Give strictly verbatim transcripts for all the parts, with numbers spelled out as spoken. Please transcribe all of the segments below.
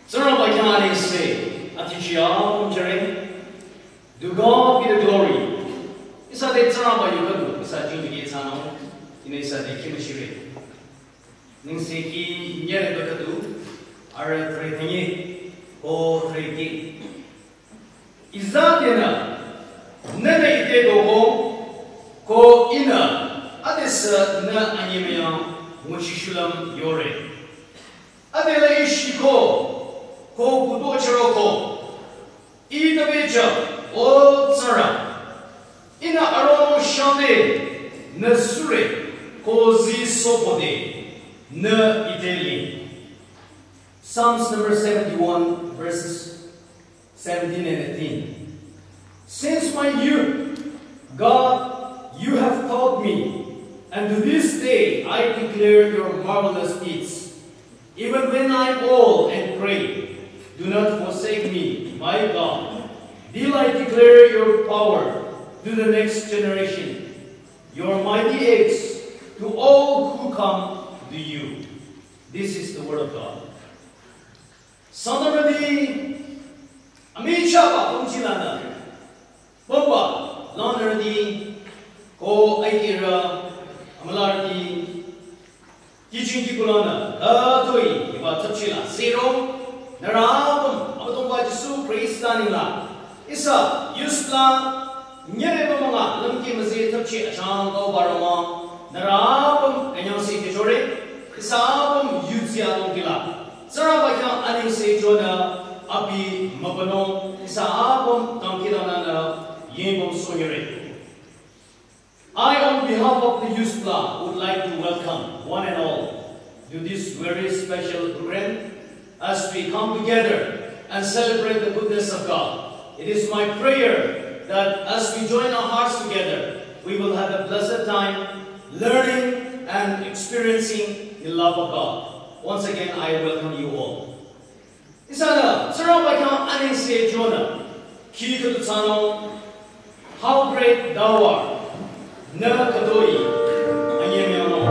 Tsingrangba khyang anengse, atichi apüm jüre. To God be the glory. Ihsa te Tsingrangba yu khüdu, ihsa jingdike thsanung, ihnü ihsa te khimüshire. Nengsekhi nyere khüdu, arüh thre thünye, ko thre ki. Ihsa tenü, nünü ite doko, ko ihnü, adesü nü anyemüyang, nguchi shulüm yore. Adela ih shiko, ko kuto chüroko. Ih tabecha, O Tsingrang. Ihnü aromo shangde, nü sure, ko zi sopode, nü iteli. Psalms number seventy-one, verses seventeen and eighteen. Since my youth, God, you have taught me, and to this day I declare your marvelous deeds. Even when I call and pray, do not forsake me, my God, till I declare your power to the next generation, your mighty acts to all who come to you. This is the word of God. Sangtamrüti, amichahba pümji lanü, pümba langnürüti, ko aikirü, amülarüti, kichin kikulanü, atoi, iba thapchila, zero, nührü apüm, Abüdongba Jisu Khrista nengla, ihsa, yusla, nyere pümanga, lümki müzi thapchi achang kau baroma, nührü apüm, kanyang si kechore, ihsa apüm, yutsi adong kila, Tsingrangba khyang anengse jonü, abi mübünung, ihsa apüm, tangkilanü, yingbong sonyere. I, on behalf of the youth club, would like to welcome one and all to this very special program as we come together and celebrate the goodness of God. It is my prayer that as we join our hearts together, we will have a blessed time learning and experiencing the love of God. Once again, I welcome you all. Ihsanü, Tsingrangba khyang anengse jonü, khi khüdu thsanung, How great thou art, nü khütoi, anyemüyangnung.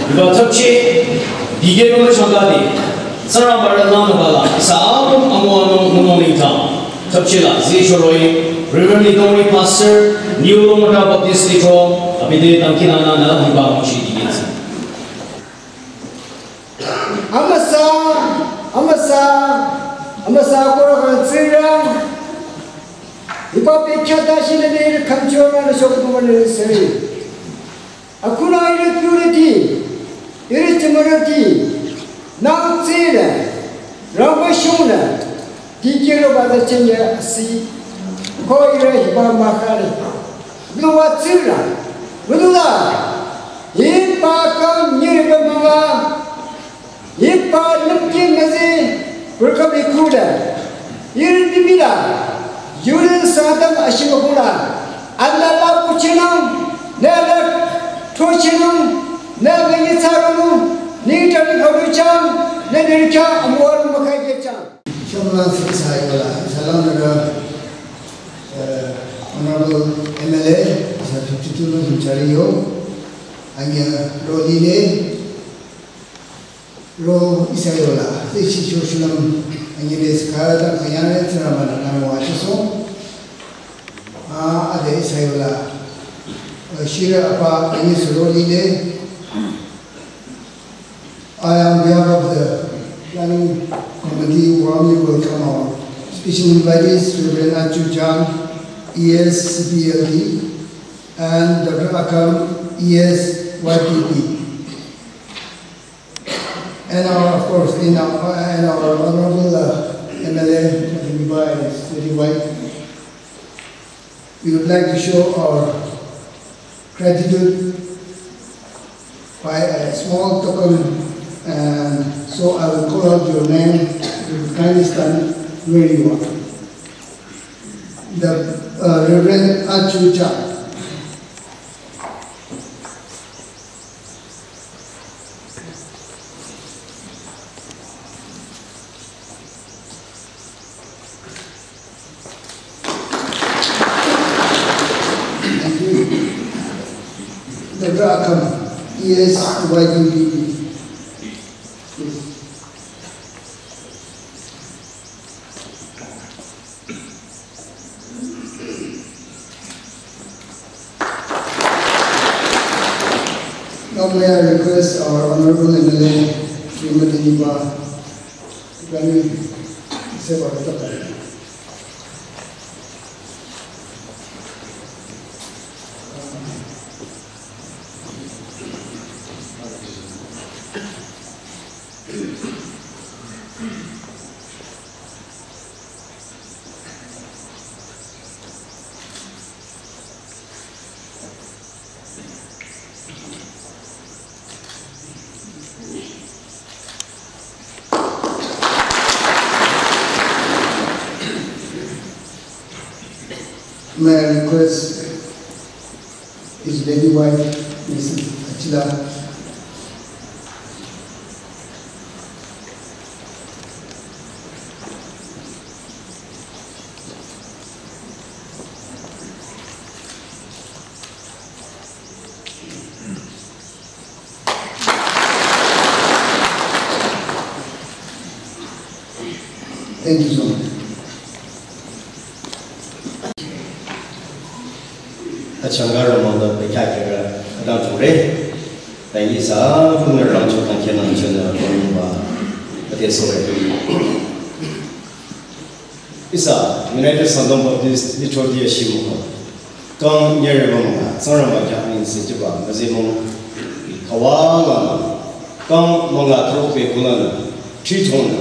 Hiba thapche, dikeh nung changkadi, Tsingrangba rü langnüba la, ihsa apüm amüwanung ngunung nengdang. Thapche la, zi shoroi, Reverend Nidongri Pastor, New Longmata Baptist Church, abi te tangkinanü nü hiba nguchi dikehchi. Amüsa, amüsa, amüsa koro khan Tsingrang. Hiba pekya da shi ne ne kamchona ne shok tumane seri. Akuna iri purity, iri chimurity, nang tsile, ramba shungne, dikehroba tsü chenye asi, ko iri hiba mahkhang. Nuwa tsila, nudula, hiba kam nyiriba mama, hiba lümki ngazi, purkabi kuda, iri nimila, yuri sadam ashima kula, alala kuchinang, nela tochinang, nela yitsarunung, ni tani kabuchang, ne nirikya amwar makayechang. Shamla sisa yola, salam daga, eh, Honorable M L A, sa fifty-two lo himchari yo, anya roli le, Ro Isaiola, Teshi Jerusalem, anyele skala ta kanyane tsara mana namo achiso. A, ade Isaiola. Uh, Shira apa anyi suro lile. I, on behalf of the planning committee, warmly welcome our special invitees, Reverend Achu John, E S C P L D, and Doctor Akam, E S Y P P. And our, of course, in our, and our honorable, uh, M L A, Madam Iba and Lady White, we would like to show our gratitude by a small token, and so I will call out your name. You will kindly stand where you are. The, uh, Reverend Achu John. Thank you. Doctor Akam, E S Y P P. Please. Now may I request our Honorable M L A, Srimati Niba, to kindly say a word of prayer. May I request His Lady Wife, Missus Achila. Thank you so much. Achangaro mangda pekya kera adang ture. Thank you sa, kumne rangcho tangke nangcho na kumba. Ate sore. Ihsa United Sangtam Baptist Lithroti Ashimuko. Kang nyere bang la, sangra ma kya ni se jiba, maze mong. Kawa la. Kang manga thro pe kula na. Tri thong na.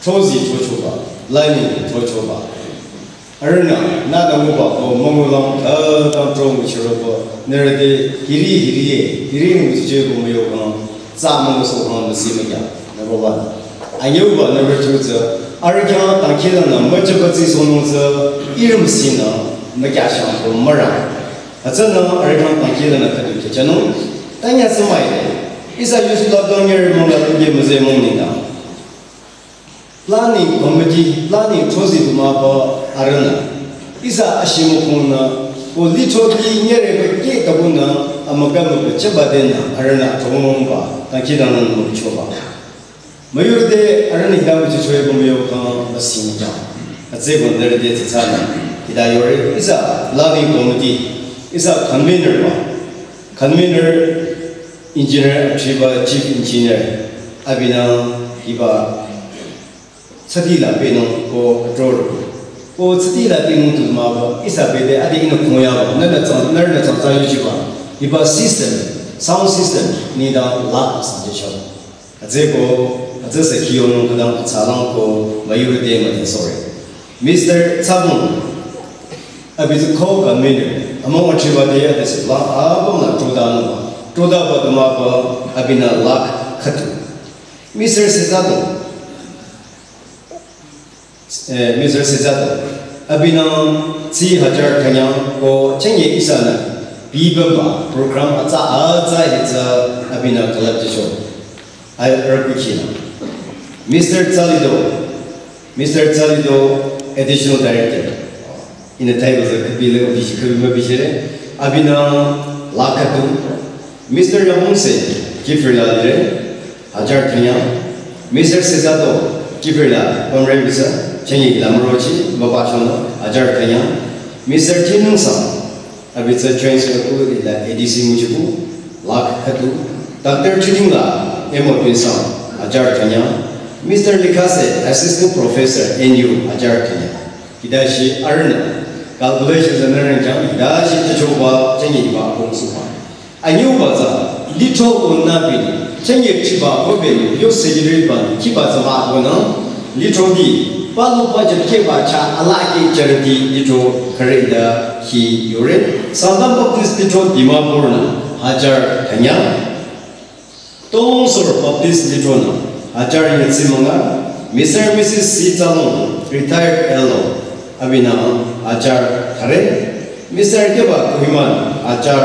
Throzi throchoba. Laini throchoba. Arüna, na da nguba ko mong lang, ta ta thro ngu chiroba. Nere de hiri hiri ye. Hiri ngu chiche ko mo yo kang. Tsa mong so kang masi ma kya. Number one. Anyüba number two tsü, arüh khyang tangkhidangnang müchapatsi sonung tsü ihrümsinü mükyashang ko mürang. Hütsünü arüh khyang tangkhidangnang khüdu khyachanung, tanya sümai de. Ihsa youth club dang nyere mongla tungke müze mong nina. Planning committee, planning throzi du mah ba arühnü. Ihsa ashimukhungnü, ko lithroti nyere bekeh tabunü, amüka müka chaba denü, arühnü athrongba, tangkhidangnang müchoba. Müyurüte arühnü hita müchichoe bümüyo kang müsing kya. Atse bünderüte tsatsanü hita yore ihsa planning committee, ihsa convener ba. Convener engineer achiba chief engineer abinü hiba tsati la penung ko atror. Ko tsati la penung tu mah ba ihsa bede adi inü khongyaba. Nana tsang, nana tsang tsang yuchiba. Hiba system, sound system, nida lakh sang jecho. Atseko, atsese kiyonung kadang atsalang ko müyurüte müte sore. Mister Tsabung, abi tsü co-convener, among achiba de atese la abam la troda nungba. Troda ba duma ba abinü lakh khüdu. Mister Sezadong, Eh, Mister Sezadong, abinü tsi hajar kanyang ko chengye ihsanü bibamba program atsa atsa hitsü abinü kalap jicho. Ai rakuchina. Mister Tsalido, Mister Tsalido, Additional Director. In the table the kabile obishi kabima bishere. Abinü lakh khüdu. Mister Yamungse, Kifrila dire. Hajar thanyang. Mister Sezato, Kiphire la pümreng bisa, chengi la mürochi, baba chonü, hajar thanyang. Mister Chinungsang, abi tsü join sü ku la A D C nguchibu, lakh khüdu. Doctor Chidingla, M O Twinsang, hajar thanyang. Mister Likhase, Assistant Professor, N U, hajar thanyang. Hita shi arühnü, calculation zü nührü jang, hita shi tüchoba, chengi ba, kong suba. Anyüba tsü, lithro ko nübinü, chengi chiba ko benü, yo secretary ba, kiba tsü ba ko nü, lithroti, palu budget keba cha alaki charity lithro khürü ida hi yore, Sangtam Baptist lithro Dimapur nü, hajar thanyang, Tongsor Baptist lithro nü, hajar nyi tsimanga, Mister Missus C Tsalong, retired L O, abinü hajar thüre, Mister Keba Kohima nü hajar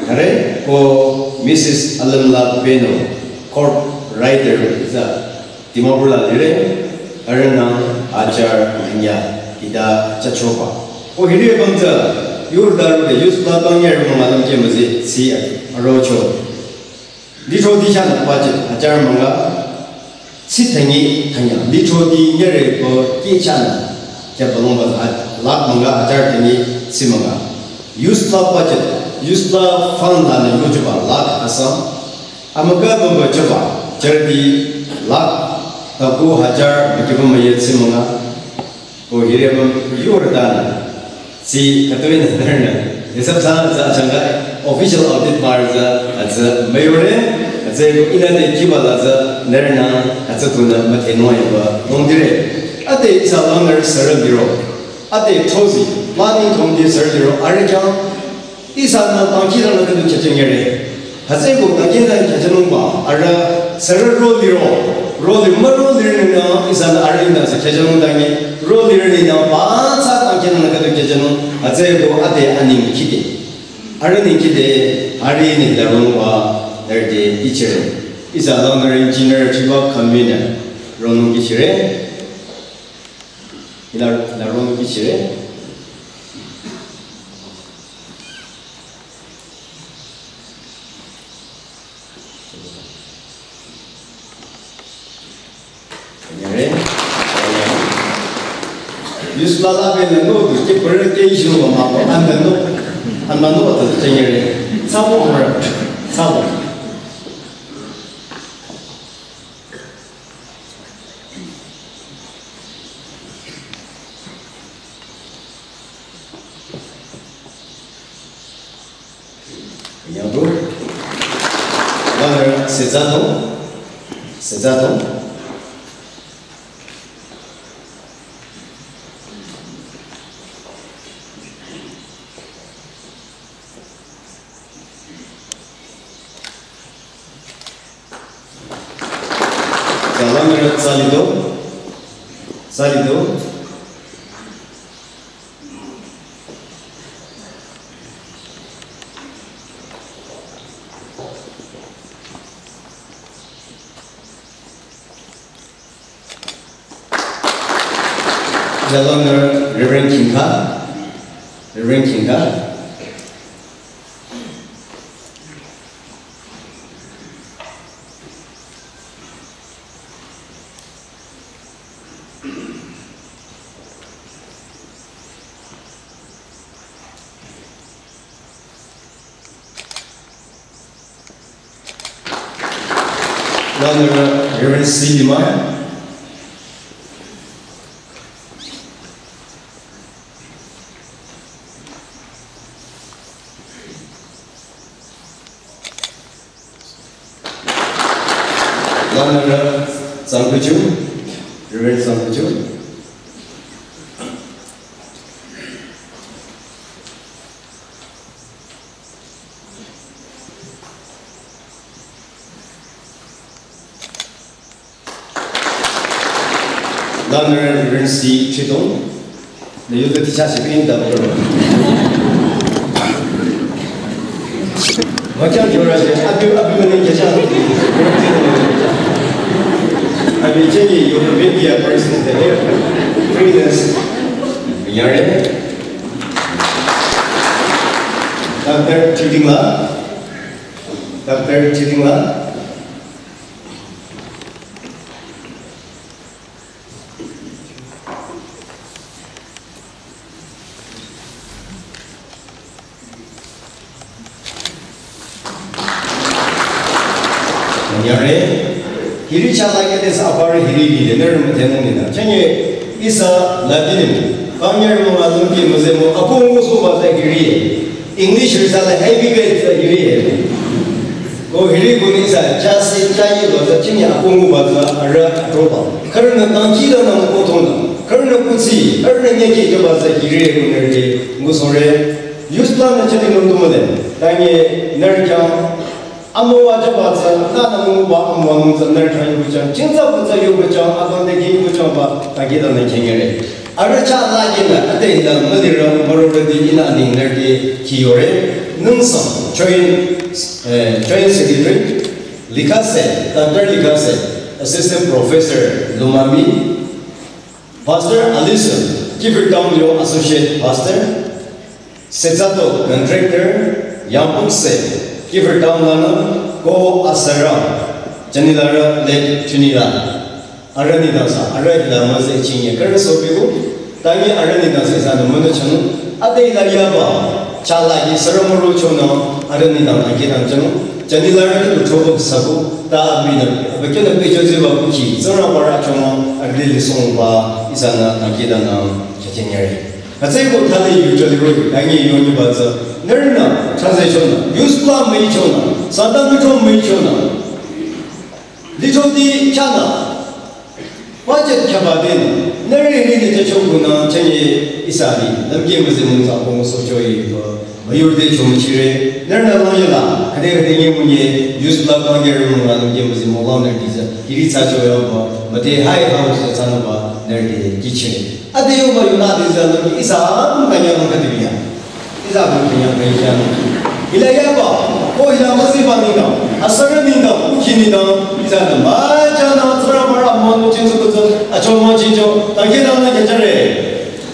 thüre, ko Missus Alamla Beno, court writer tsü, Dimapur la lire, arühnü hajar nyi, hita chachoba. Ko hiri bang tsü, yur daru de, yus la tong yer mong alam ke müzi, si arocho. Lithroti chanü budget, hajar münga, si thangi, thanya. Lithroti nyere ko ki chanü, kya balong ba, ha-, lakh münga, hajar thangi, si münga. Yus la budget, yus la fund la ne yujiba, lakh asam. Amüka bamba choba, charity, lakh, taku hajar, mükibama ye si münga. Ko hiri bang yur dan, si khütoi nü nührünü, yesab sa tsü achanga official audit mar tsü, atsü müyore, atsü ko ihnü te kiba la tsü nührünü, atsü tunü müthenung yaba, nung dire. Ate ihsa langnürü sürü liro, ate thozi, planning committee sürü liro, arüh kya, ihsanü dangkhidangnang khüdu chachengere. Hütsüeko dangkhidangnang chachenungba, arüh sürü ro liro, ro li, müro lirnü, ihsanü arüh ihnü sü chachenung dangi, ro lirnü, ba tsü dangkhidangnang khüdu chachenung, hütsüeko ade aning khide. Arüh ning khide, arüh ning da ronungba, nerde teacher. Ihsa langnürü engineer chiba khamine, ronung kichire. Ila, ila ronung kichire. Nyere. Yus la la be na no, ke pere ke isu ma ko, an no, an no ta te nyere. Sabo, sabo. Yabo. Bana sezato. Sezato. Jalanera Salido. Salido. Jalanera Reverend Khinga. Reverend Khinga. Langnürü Reverend Silima. Langnürü Zangkuchu, Reverend Zangkuchu. Langnürü Reverend C Chitong, ne yuda ticha sipin da bro. Macam jora se, abi, abi mana jaja. Abi jadi yuda media person the freelance. Yare. Doctor Chidingla. Doctor Chidingla. Re, hiri chala kete sa apar hiri di de, ner muthenung ni na. Chanye, ihsa Latin, kanyar mo alum ki muzemo, apungu so baza hiri. English risa la heavy weight hiri. Ko hiri kuni sa, chasi, chayi baza, chanye apungu baza, ara, atroba. Karna tangki da na mo kotona. Karna kutsi, karna nyeki ke baza hiri ko ner de, ngusore. Use plan na chati nung tumale. Tanye, ner kya, Amo wa jaba tsü, na na mu ba amo wa nung tsü ner than yu chang, ching tsü bu tsü yu bu chang, a kon de ki yu bu chang ba, ta ki da na keng re. Ara cha la ki na, ate hi da, ma di ra, ma ro ra di, ina ni ner di ki yo re. Nung sa, joint, eh, joint secretary, Likase, Doctor Likase, assistant professor, Lumami, Pastor Alison, Kieffer Town yo associate pastor, Setsato contractor, Yangpukse, Kieffer Town lana, ko asara, Chanilara le Chunila. Arani dasa, arani dama se chinye, kar so bibu, tangi arani dasa sa no mono chanu, ate ila yaba, chala yi saramoro chono, arani dama ke dan chanu, Chanilara ke to chobo sabu, ta abi na, ba ke na pe jo ziba kuki, zara bara chono, arde li song ba, isana, na ke dan na, ke chinye. Atsai ko thali yu jali roi, dangi yu ni ba tsa. Nerna, translation na, use plan mei chona, satan mi chon mei chona. Li chon di chana. Budget kya ba den. Neri ni ni cha chon kuna, chanye isa ni. Lam ge ma zin sa ko so choi ba. Ma yur de chon chire. Nerna la ya la. Kade kade ni mu ni. Use plan ma ge mu na lam ge ma zin mo la ner di za. Kiri sa cho ya ba. Ma de hai ha sa sa na ba. Ner de ki chire. Ade yo ba yo na de za na isa an ka nya ka de ya. Isa an ka nya ka ya. Ila ya ba, ko ila ma si ba ni da. Asara ni da, uki ni da. Isa na ma cha na tsara mara ma no chin su ko zo. A cho ma chin cho. Ta ke da na ke chare.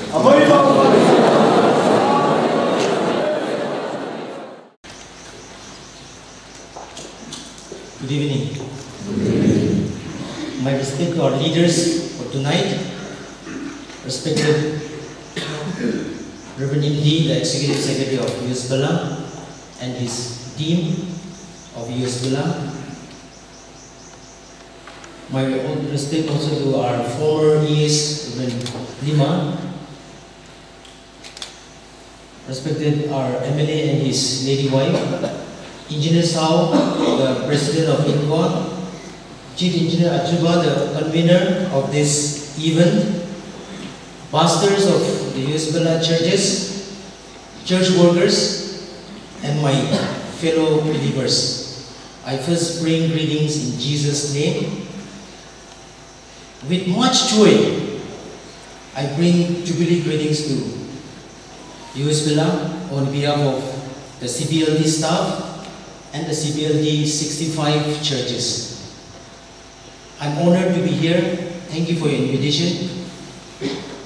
Amari ba. Good evening. My respect to our leaders for tonight, respected Reverend M D, the Executive Secretary of U S Bella, and his team of U S Bella. My own respect also to our former E S, Reverend Lima. Respected our M L A and his lady wife, Engineer Sao, the president of INCOA, Chief Engineer Achuba, the convener of this event, pastors of the U S Bella churches, church workers, and my fellow believers. I first bring greetings in Jesus' name. With much joy, I bring Jubilee greetings to U S Bella on behalf of the C B L D staff and the C B L D sixty-five churches. I'm honored to be here. Thank you for your invitation.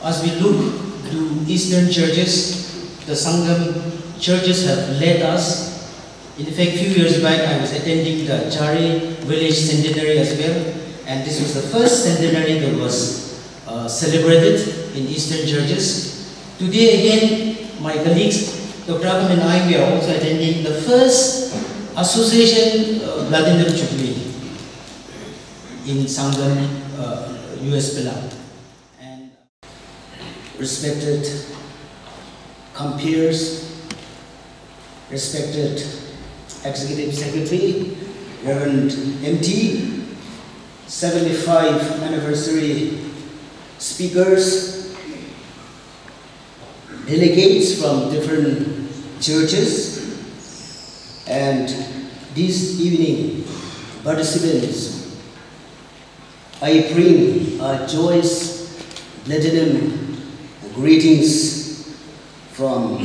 As we look to Eastern churches, the Sangam churches have led us. In fact, few years back, I was attending the Chari Village Centenary as well, and this was the first centenary that was, uh, celebrated in Eastern churches. Today, again, my colleagues, Doctor Agam and I, we are also attending the first association, uh, Platinum Jubilee in Sangam, uh, U S Bella. And respected compeers, respected Executive Secretary, Reverend M T, seventy-five anniversary speakers, delegates from different churches, and this evening participants. I bring a joyous platinum greetings from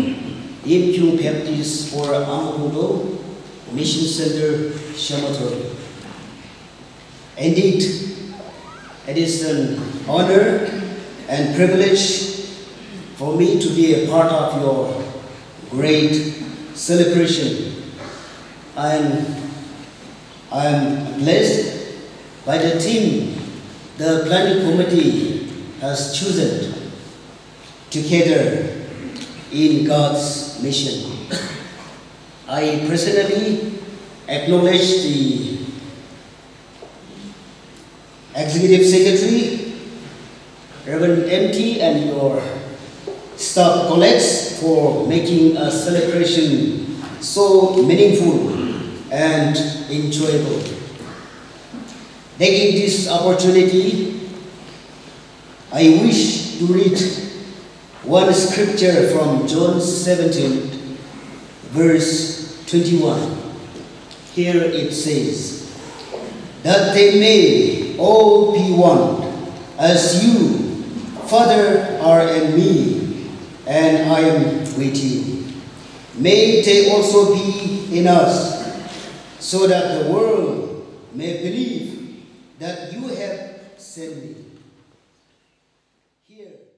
Yimkhiung Baptist or Amahudo Mission Center, Shamator. Indeed, it is an honor and privilege for me to be a part of your great celebration. I am I am blessed by the team the planning committee has chosen together in God's mission. I personally acknowledge the Executive Secretary, Reverend M T, and your staff colleagues for making a celebration so meaningful and enjoyable. Taking this opportunity, I wish to read one scripture from John seventeen, verse twenty-one. Here it says, "That they may all be one, as you, Father, are in me, and I am with you. May they also be in us, so that the world may believe that you have sent me." Here.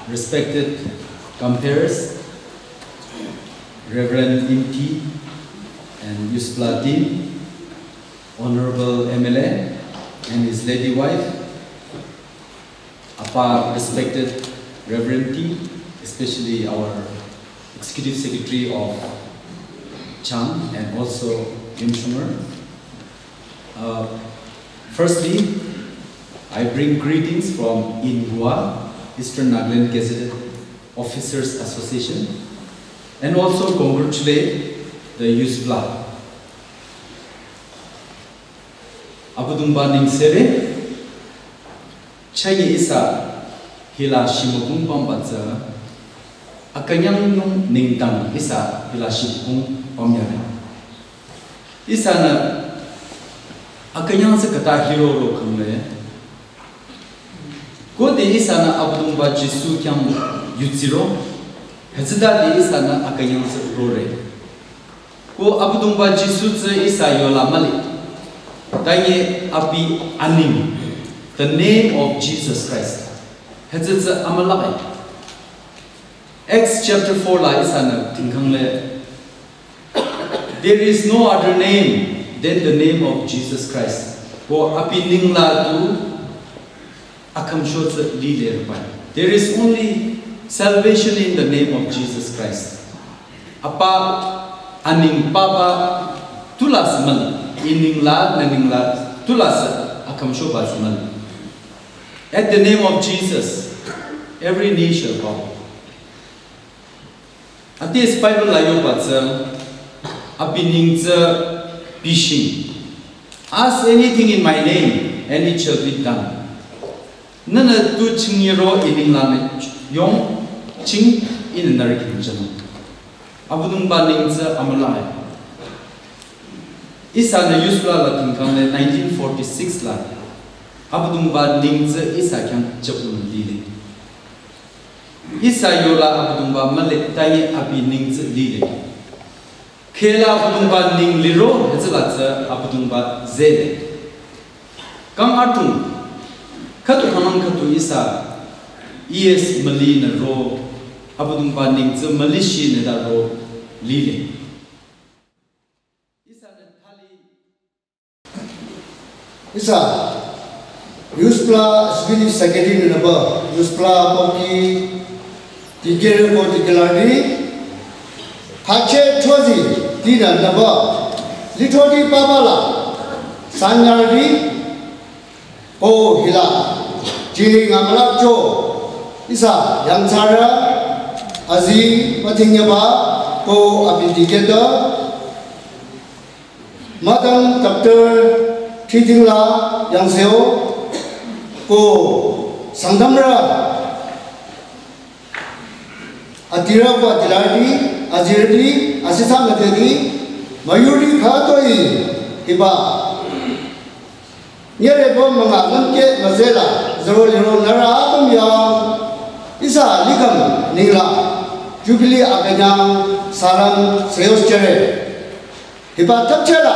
Respected comperes, Reverend Imti and Yuspla team, Honorable M L A and his lady wife, apar respected Reverend T, especially our Executive Secretary of Chang and also Yimchunger. Uh, firstly, I bring greetings from INGWA, Eastern Nagaland Gazetted Officers Association, and also congratulate the Yuspla. Abüdongba nengsere, chanye ihsa hila shimübung pümba tsü, akünyangnung nengdang ihsa hila shimübung pümyare. Ihsanü akünyang tsü khüta hiroro khangle, khode ihsanü Abüdongba Jisu khyang yudsiro, hütsütade ihsanü akünyang tsü rore. Ko Abüdongba Jisu tsü ihsa yola mühle. Tanye abi aneng, the name of Jesus Christ. Hütsü tsü amülah-i. Acts chapter four la ihsanü tingkhangle, "There is no other name than the name of Jesus Christ." Ko abi neng la tu akhümsho tsü lile rübai. There is only salvation in the name of Jesus Christ. Apa aneng papa tu la sü mühle. I ningla, nü ningla, tulasa, akamsho ba zimang. At the name of Jesus, every knee shall bow. Ati Bible la yoba tsü, abi ning tsü bishing. Ask anything in my name, and it shall be done. Nünü tu chingiro I ningla nü yong ching inü nari kinjang. Abüdongba ning tsü amüla. Ihsanü Yusufla la tingkang le nineteen forty-six la. Abüdongba ning tsü ihsa khyang chapun lile. Ihsa yola Abüdongba müle tayi abi ning tsü lile. Khela Abüdongba ning liro hütsüla tsü Abüdongba zele. Kang atung, khüdu khanang khüdu ihsa, yes müli nü ro, Abüdongba ning tsü müli shi nü da ro, lile. Ihsa nü thali. Ihsa, Yusufla Executive Secretary nü nüba, Yusufla Poki, Tikere ko tikelari, khache chozi, tina nüba, lithodi babala, sanyardi, ko hila, jini ngamla cho, ihsa, yangthsarü, azi, mütingeba, ko abi tiketa, Madam Doctor Thidingla yangseo ko Sangtamrü adirü ko adilarüti azirüti asisa müdheti müyurüti khütoi hiba nyereba münga lümkeh müzela zero liro nührü apüm yang ihsa likhang ningla Jubilee akünyang salam seyos chere. Hiba thapchela,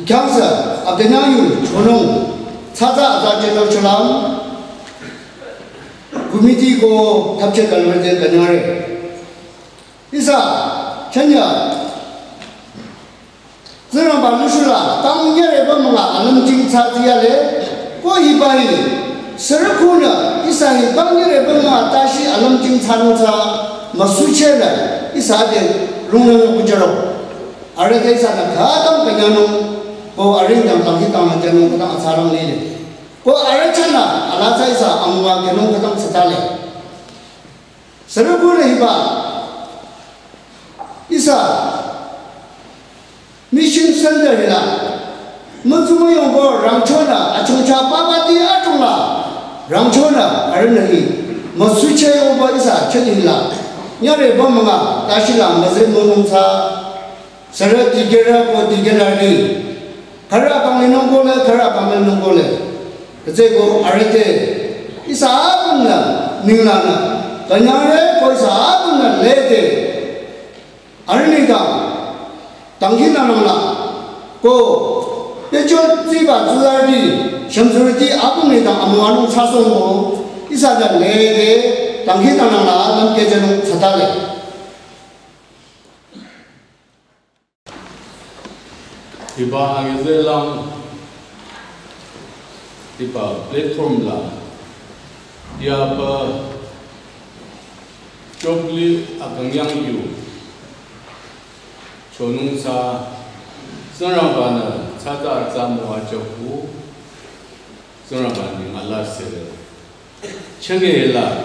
khyangsa, akünyang yu, chonung, tsatsa ata chelo cholam, committee ko thapche kalwete künyangre. Ihsa, chanya, Tsingrangba nushula, tang nyereba münga alümjing tsatsi yale, ko hiba hi, sürükunü, ihsa hi tang nyereba münga tashi alümjing tsanung tsa, müsuchela, ihsa de, rungnü kuchero. Arüh te ihsanü khütang künyanung, ko arüh dang dang hitang la jünung khütang atsarang lile. Ko arüh chanü, alatsa ihsa amüwa künung khütang tsatale. Sürükunü hiba, ihsa, Mission Center hila, mütsumü yongko rangchonü, achungcha papati achungla, rangchonü, arühnü hi, müsuche yongko ihsa, chünila, nyereba münga, tashila, müze münung tsa, Sürü tikerü ko tikerüti. Khürü apüm linung kole, khürü apüm linung kole. Hütsüeko arüh te. Ihsa apümnü, ninglanü. Künyangre ko ihsa apümnü lede. Arüh nengdang. Dangkhidangnangla. Ko. Yecho tsiba tsurüti. Shümtsurüti apüm nengdang amüwanung thsasong ko. Ihsa nü lede. Dangkhidangnangla. Lümkeh jünung thsatale. Hiba angizehlang, hiba platform la, yaba Jubilee akünyang yu, chonung sa, Tsingrangbanü, tsatsa atsa müwa jaku, Tsingrangba neng ala sere. Chenge la,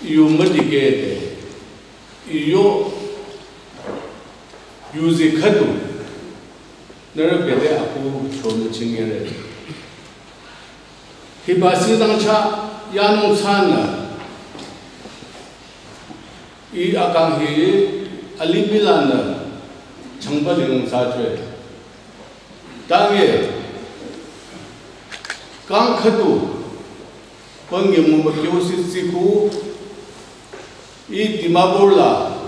yu müdikehde, iyo, yuzi khüdu, nührü bede aku chonü chingere. Hiba sidang cha yanung tsanü, i akang hi alimih lanü changba linung sa chwe. Tange, kang khüdu, pang nyümong ba kyo si siku, i Dimapur la,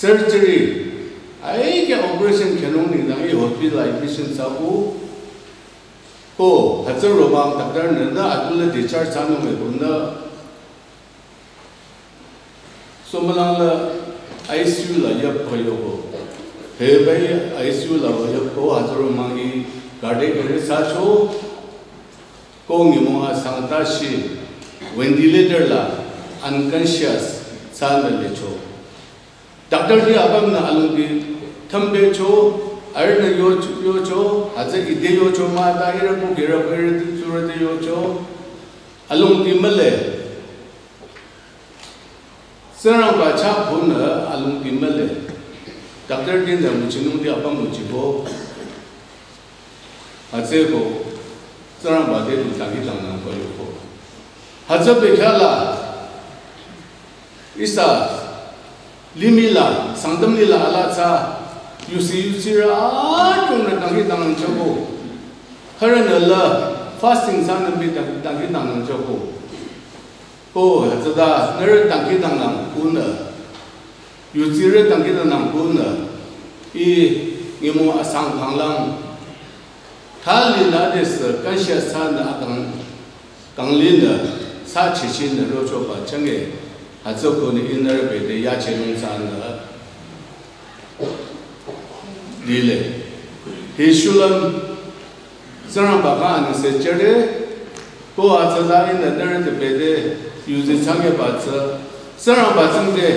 surgery, ai kya operation khenung nengdang i hospital admission thsaku, ko, hütsü romang doctor nü na atula discharge thsanung e ko na, Somülang la I C U la yap ko yoko. He bai I C U la wa yap ko hütsü romang i cardiac arrest thsacho. Ko nyümong asang tashi ventilator la unconscious thsanü lecho. Doctor ti apümnü alongdi thümbecho, arühnü yo, yocho, hütsü ite yocho mah ta ihrü ko gerü ko ihrü ti tsurü te yocho, alongdi mühle. Tsingrangba chah khunü alongdi mühle. Doctor tinü nguchinung ti apüm nguchibo. Hütsüeko, Tsingrangba te du dangkhidangnang ko yoko. Hütsü bekhyah la, ihsa, limih la, Sangtam lih la ala tsü, yusi yusirü adrongnü dangkhidangnang choko. Khürünü la, fasting thsanü mii dang, dangkhidangnang choko. Ko, hütsüta, nührü dangkhidangnang khunü. Yutsirü dangkhidangnang khunü. Ih, nyümong asang khanglang. Thali nü adesü, kanshia thsanü akang, kanglinü, thsa chichinü rochoba chünye. Hütsü khunü ihnü bete yachenung thsanü. Lile. Hi shulüm, Tsingrangba khyang anengse jüre, ko hütsüta ihnü nührü te bete, yuzi thsangyeba tsü, Tsingrangba tsingde,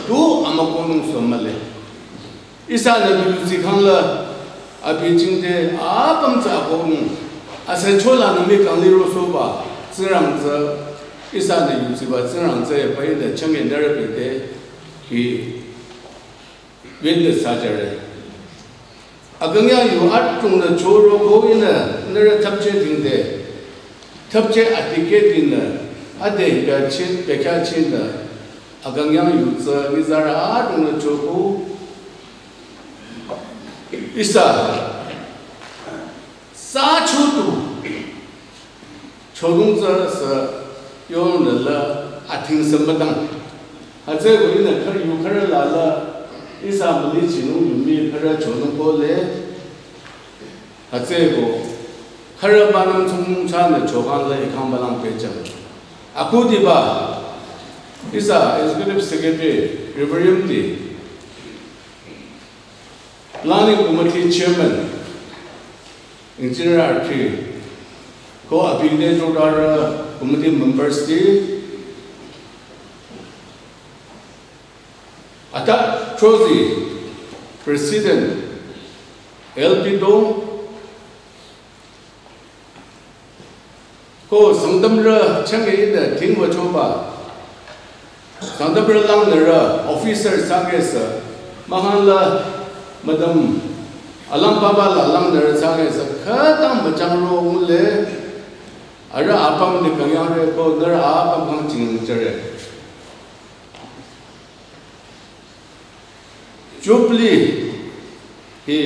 tu amükohnung sü mühle. Ihsanü tu yuzi khangla, abi tsingde, apüm tsü akohnung, ase chola nü mii kangli rosohba, Tsingrang tsü, ihsanü yuziba Tsingrang tsü, yaba ihnü chünye nührü bete, hi, witness thsajüre. Akünyang yu adrongnü choro ko ihnü nührü thapche dingde. Thapche adikeh dinü. Ade bekhyah chin, bekhyah chinü. Akünyang yu tsü nyitsarü adrongnü choko. Ihsa. Thsa chotu. Chodong tsü sü yonü la athing sü müdang. Hütsüeko ihnü khürü yu khürü la la ihsa müli chinung yu mii khürü chodong ko le. Hütsüeko khürü banang tsungmung thsanü chokhang la ikhang balang pehjang. Akhudiba ihsa Executive Secretary Reverend ti Planning Committee Chairman, Engineer Arti, ko abide jodara committee members ti, ata Trozi President L P Dong, ko Sangtamrü chünye ihnü thingwa choba. Sangtamrü langnürü officer thsakesü. Mahkhang la madam alang papa la langnürü thsakesü. Khütang müchangro ngule. Arüh apüm te künyangre ko nührü apüm kang chingjüre. Jubilee hi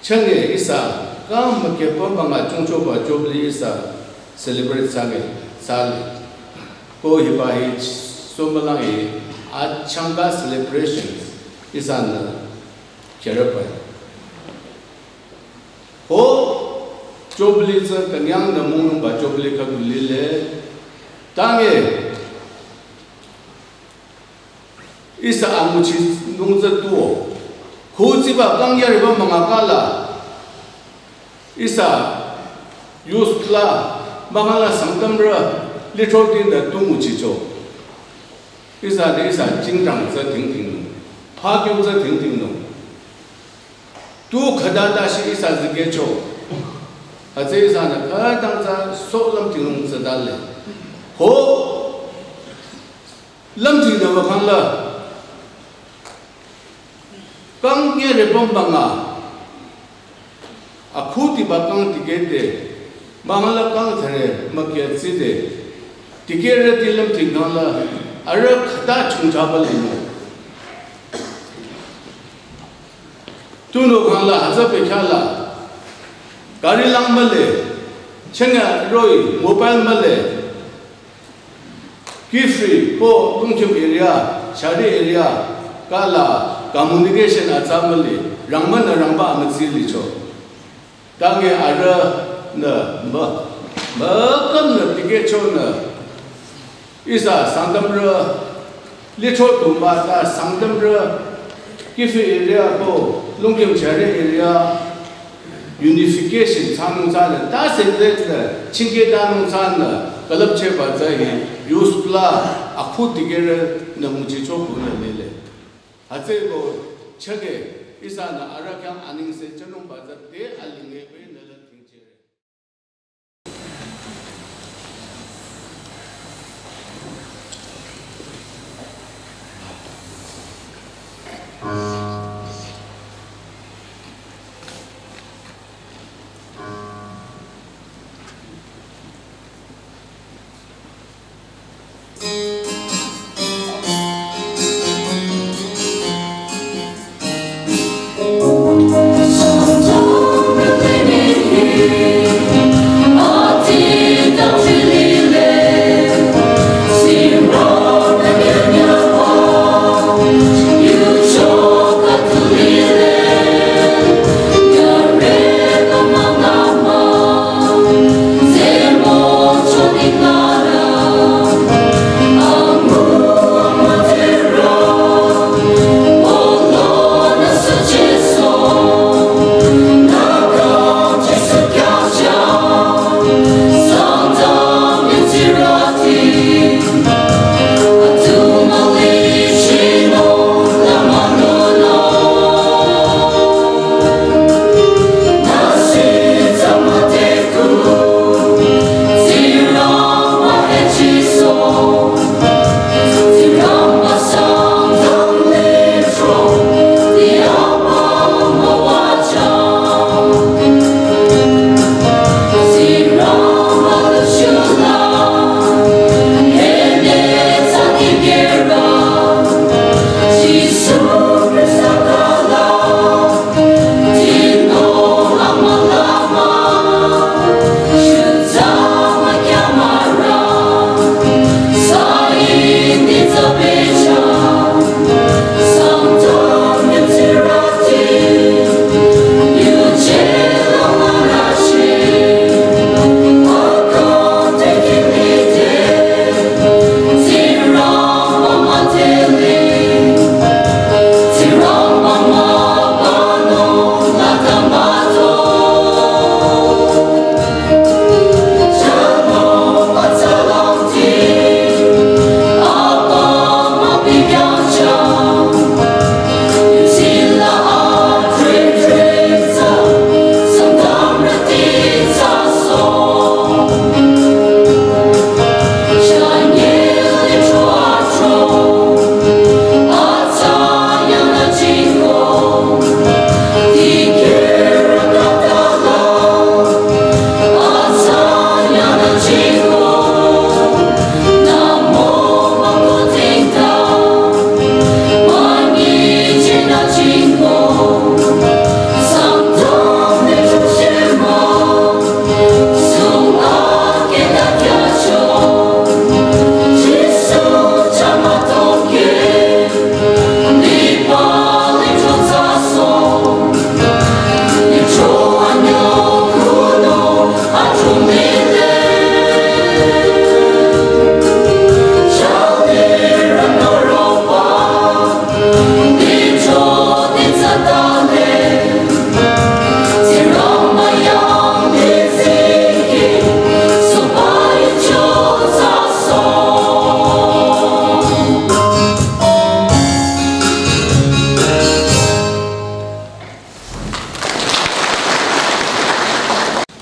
chünye ihsa kang mükepü banga chungchoba Jubilee ihsa celebrate thsakesü thsale. Ko hiba hi somalang hi achangka celebrations ihsanü kherüpa. Ho Jubilee tsü künyangnü müngnungba Jubilee khüdu lile. Tange ihsa anguchinung tsü tuo. Khutsiba kang yariba münga kala. Ihsa youth la mahkhang la Sangtamrü little thing da tu nguchicho. Ihsa te ihsa jingdang tsü tingtingnung. Phakyung tsü tingtingnung. Tu khüta tashi ihsa zikehcho. Hütsü ihsanü khütang tsü so lümtingnung tsü dale. Ho lümtingnung ba khangla. Kang nyere püm banga. Akhudiba kang tikehde. Mahkhang la kang thsare mükya tside. Tikehrüti lümting khangla. Arüh khüta chungchaba limo. Tunüo khangla hütsü bekhyah la. Gari lang mühle. Chünye roh-i mobile mühle. Kiphire ko Lungkim area, Chari area, kala communication atsa mühle, rangmünü rangba amütsi licho. Tange arühnü mü, mükümnü tikehchonü, ihsa Sangtamrü, little tumba ta Sangtamrü, Kiphire area ko, Lungkim Chari area, unification thsanung thsanü, ta separate nü, chingkeh tanung thsanü, külüpchehba tsü hi, Youth la akhu dikehrünü nguchicho khunü lile. Hütsüeko chake ihsanü arüh khyang anengse jünungba tsü te alinge pü nüla tingchere.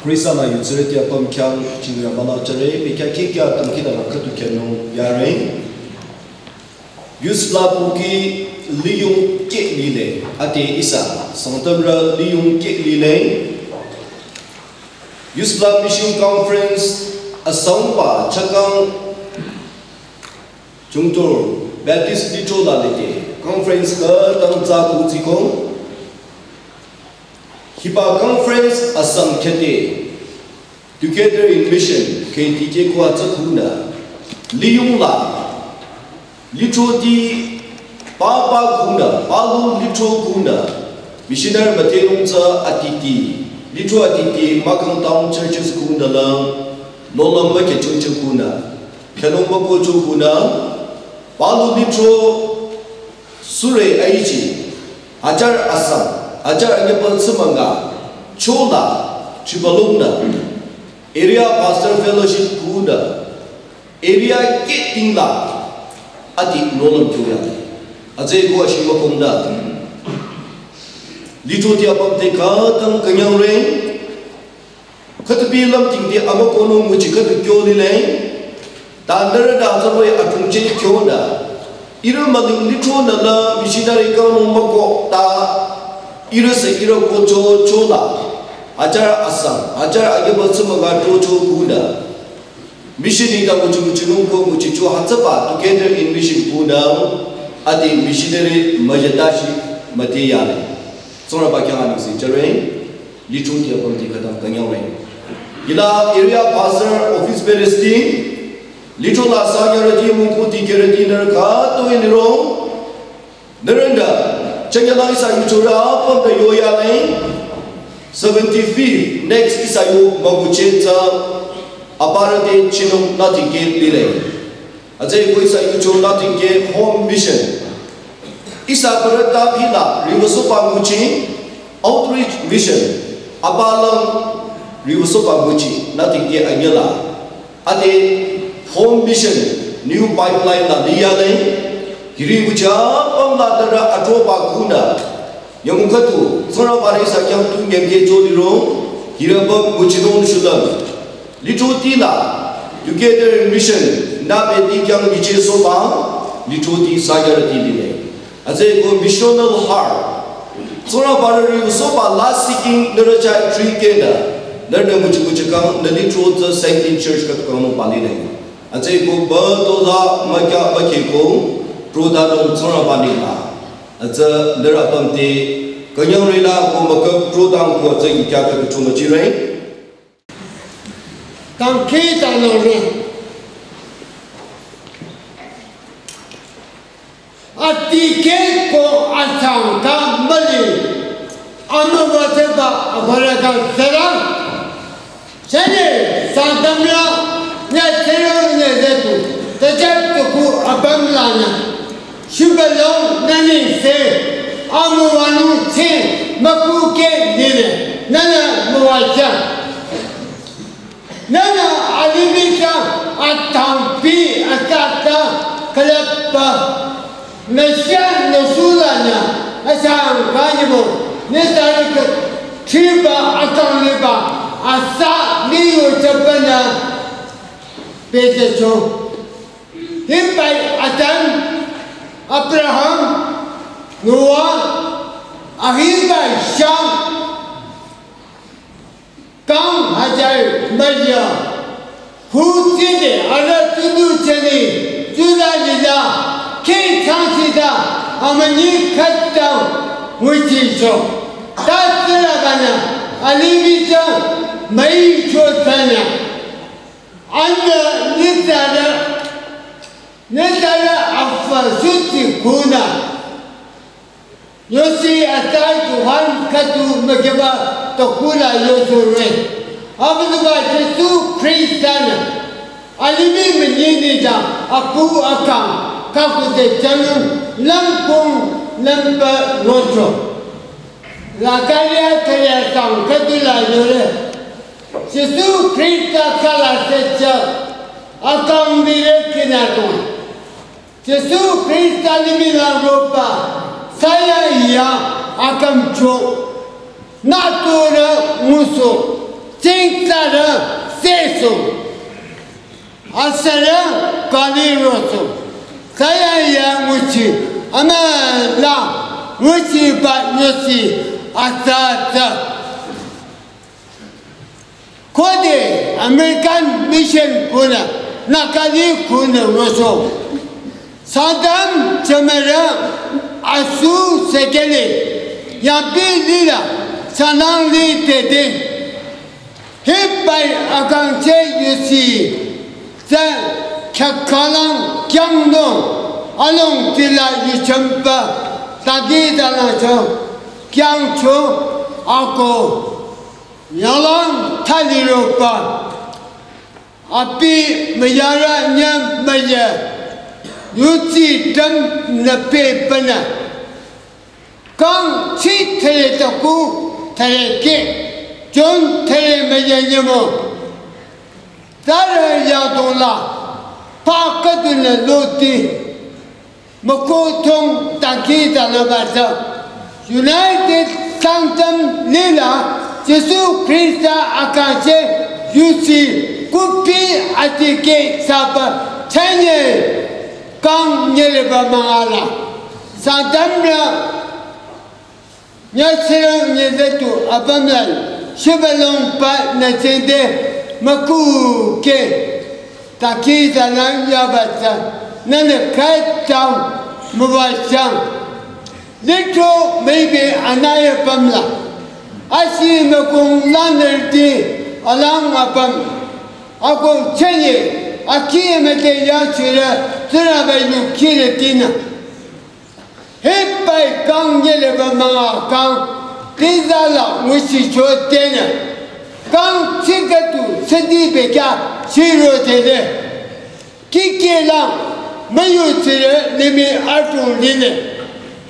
Khrista-nü yutsirüti apüm khyang jingya müla jüre, bekhyah khikya tangkida la khüdu khyünung yare. Youth la pohki liyung keh lile, ade ihsa, Sangtamrü liyung keh lile. Youth la Mission Conference asangba chakang Chungtur Baptist Lithro la lide conference khütang tsü kutsiko. Hiba conference asang khete Together in Mission kheh dikeh ko atsa khunü liyung la lithroti papa khunü, palu lithro khunü, missionary mütenung tsü atiti, lithro atiti, mahkhang town churches khunü la, nohlüm mükheh chungcheh khunü, khyünung mükohcho khunü, palu lithro sürü aichi, hajar asang, hajar anyüpa tsümanga, chola, chibalungnü, area pastor fellowship khunü, Area ke tingla ati nolam kyoya. Aze ko ashi makomda. Litro ti apam te ka tang kanyang reng. Khütupi lam tingte ama kono nguchi khütu kyo lile. Ta nara da zaloi atung che kyo da. Ira maling litro na la missionary ka no mako ta. Ira se ira ko cho cho la. Hajar asam, hajar ageba tsuma ga to cho ku da. Mission ni ta nguchi nguchi nung ko nguchi cho hatsaba together in mission ku da. Ati missionary majatashi mate yale. Tsora ba kya ni se jare. Litro ti apam ti kadang kanyang reng. Ila area pastor office bearers ti, litro la sanyara ti mungku ti kere ti nara ka to ini rong. Narenda, chanya la isa yuchura apam da yoya leng. Seventy-fifth, next isa yu maguche tsa, apara te chinung nothing ke lile. Aze ko isa yucho nothing ke home mission. Isa parata pila rivasopa nguchi outreach mission. Abalang rivasopa nguchi nothing ke anyala. Ate home mission new pipeline la liya le. Hiri ngucha pam la dara atropa kuna. Yamukatu, Tsingrangba re isa kyang tu nyang ke joli ro, hiraba nguchinung shulam. Litro ti la, together in mission, na be ti kyang biche soba, litro ti sagar ti lile. Aze ko missional heart. Tsingrangba re soba la seeking nara cha tree kenda, nara nguchi nguchi kang, na litro the sancting church kat kang no pali le. Aze ko ba to la ma kya ba ke ko, tro da dong Tsingrangba ni la. Atsü nara pamte, kanyang rila ko makap trotang ko atsü ikya ka kachuma chirai. Tangki tanore. Atike ko atang ka mali. Ama wate ba abara ka sera. Sene, Sangtamla, ne tero ne zetu, tejep tuku abam lana. Shubalo nani se, amu wanu se, maku ke nile, nana muwacha. Nana alimita atampi atata kalapa. Mesia nesulanya asang kanyimo, ne tarik triba atang liba, asa miyu chapana petecho. Himbai Adam, Abraham, Noah, ahibai Shem, Kam hajar Maria, hu tide ara tudu chani, tuda lila, ke chansida, amani katta, muchicho. Tatra bana, alimita, mai chotana. Anna nitara, nitara afa suti kuna. Yosi atai Tuhan katu mageba tokula yoso re. Abduba Jesu Kristan. Alimi menini da apu akam kakute janung langkung lampa rocho. Lakaria taya sang katula yore. Jesu Krista kala secha akam dire kinatung. Jesu Krista limih la ropa, saya iya akam cho, natura muso, cingtara seso, asara kali roso, saya iya muchi, ama la muchi ba muchi, asata. Khode American Mission kuna, Nakali kuna roso. Sangtam chamara asu sekele, yampi lila, sanang li tete. Hipai akang che yusi, sa kyakalang kyang no, along tila yuchampa, tagi dala cho, kyang cho, ako. Yalang thali ropa. Api mayara nyam maya. Yuchi tam na pe pana. Kang chi thare taku thare ke. John thare maya nyamo. Thare ya dola. Pakadunü loti. Mako thong tangki tanaba tsü. United Kingdom lila Jisu Krista akase yusi kupi atike saba chanye kang nyeleba mangala. Sangtamra nyasirang nyezetu apamlan shibalong pa netsende maku ke taki zalang yabatsa nane kaitang mubashang. Little maybe anaya pamla. Asi makung lanerti alang apam. Ako chenye aki mete ya chira tura bayu kire tina. Hipai kang yeleba manga kang tizala ngusi cho tena. Kang tsikatu sedi beka siro tele. Kikela mayu tsire nimi atu lile.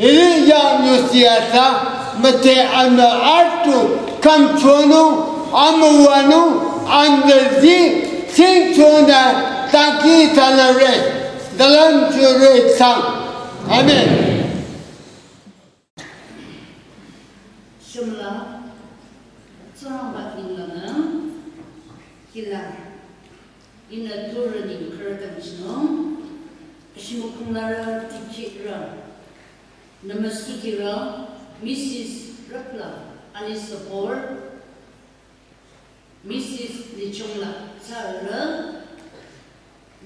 Iri yang yusiasa mate ama atu kam chonu ama wanu andazi sing chona taki tanare dalam chure sang. Amen. Shimla, Tsangba Inglana, Kila, Ina Turani Karatam Shino, Shimukunglara Tikira, Namasukira, Missus Rapla, Alice Support, Missus Lichongla Tsara,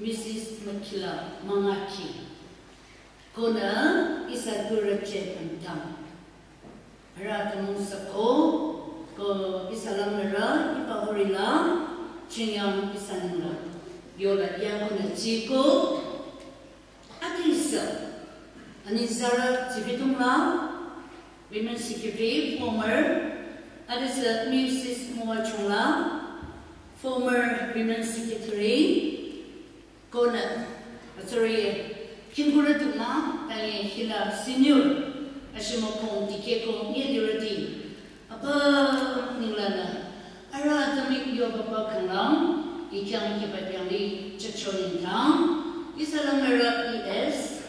Missus Makila Mangaki. Kona isa turapche antang. Ara tamung sako, ko isa lamara, ipa horila, chingyang isa nila. Yola ya kona chiko, Adisa, Anizara Zibidungla, Women Secretary, former, Adisa Missus Moa Chungla, former Women Secretary, Kona, sorry, Kingura Tuma, Tani Hila Senior, Ashimokong, Dikeko, Ngilirati, Apa Ninglana, Ara Tamik Yo Papa Kanglang, Ikyang Kipatyangli, Chachoning Tang, Isalamera E S,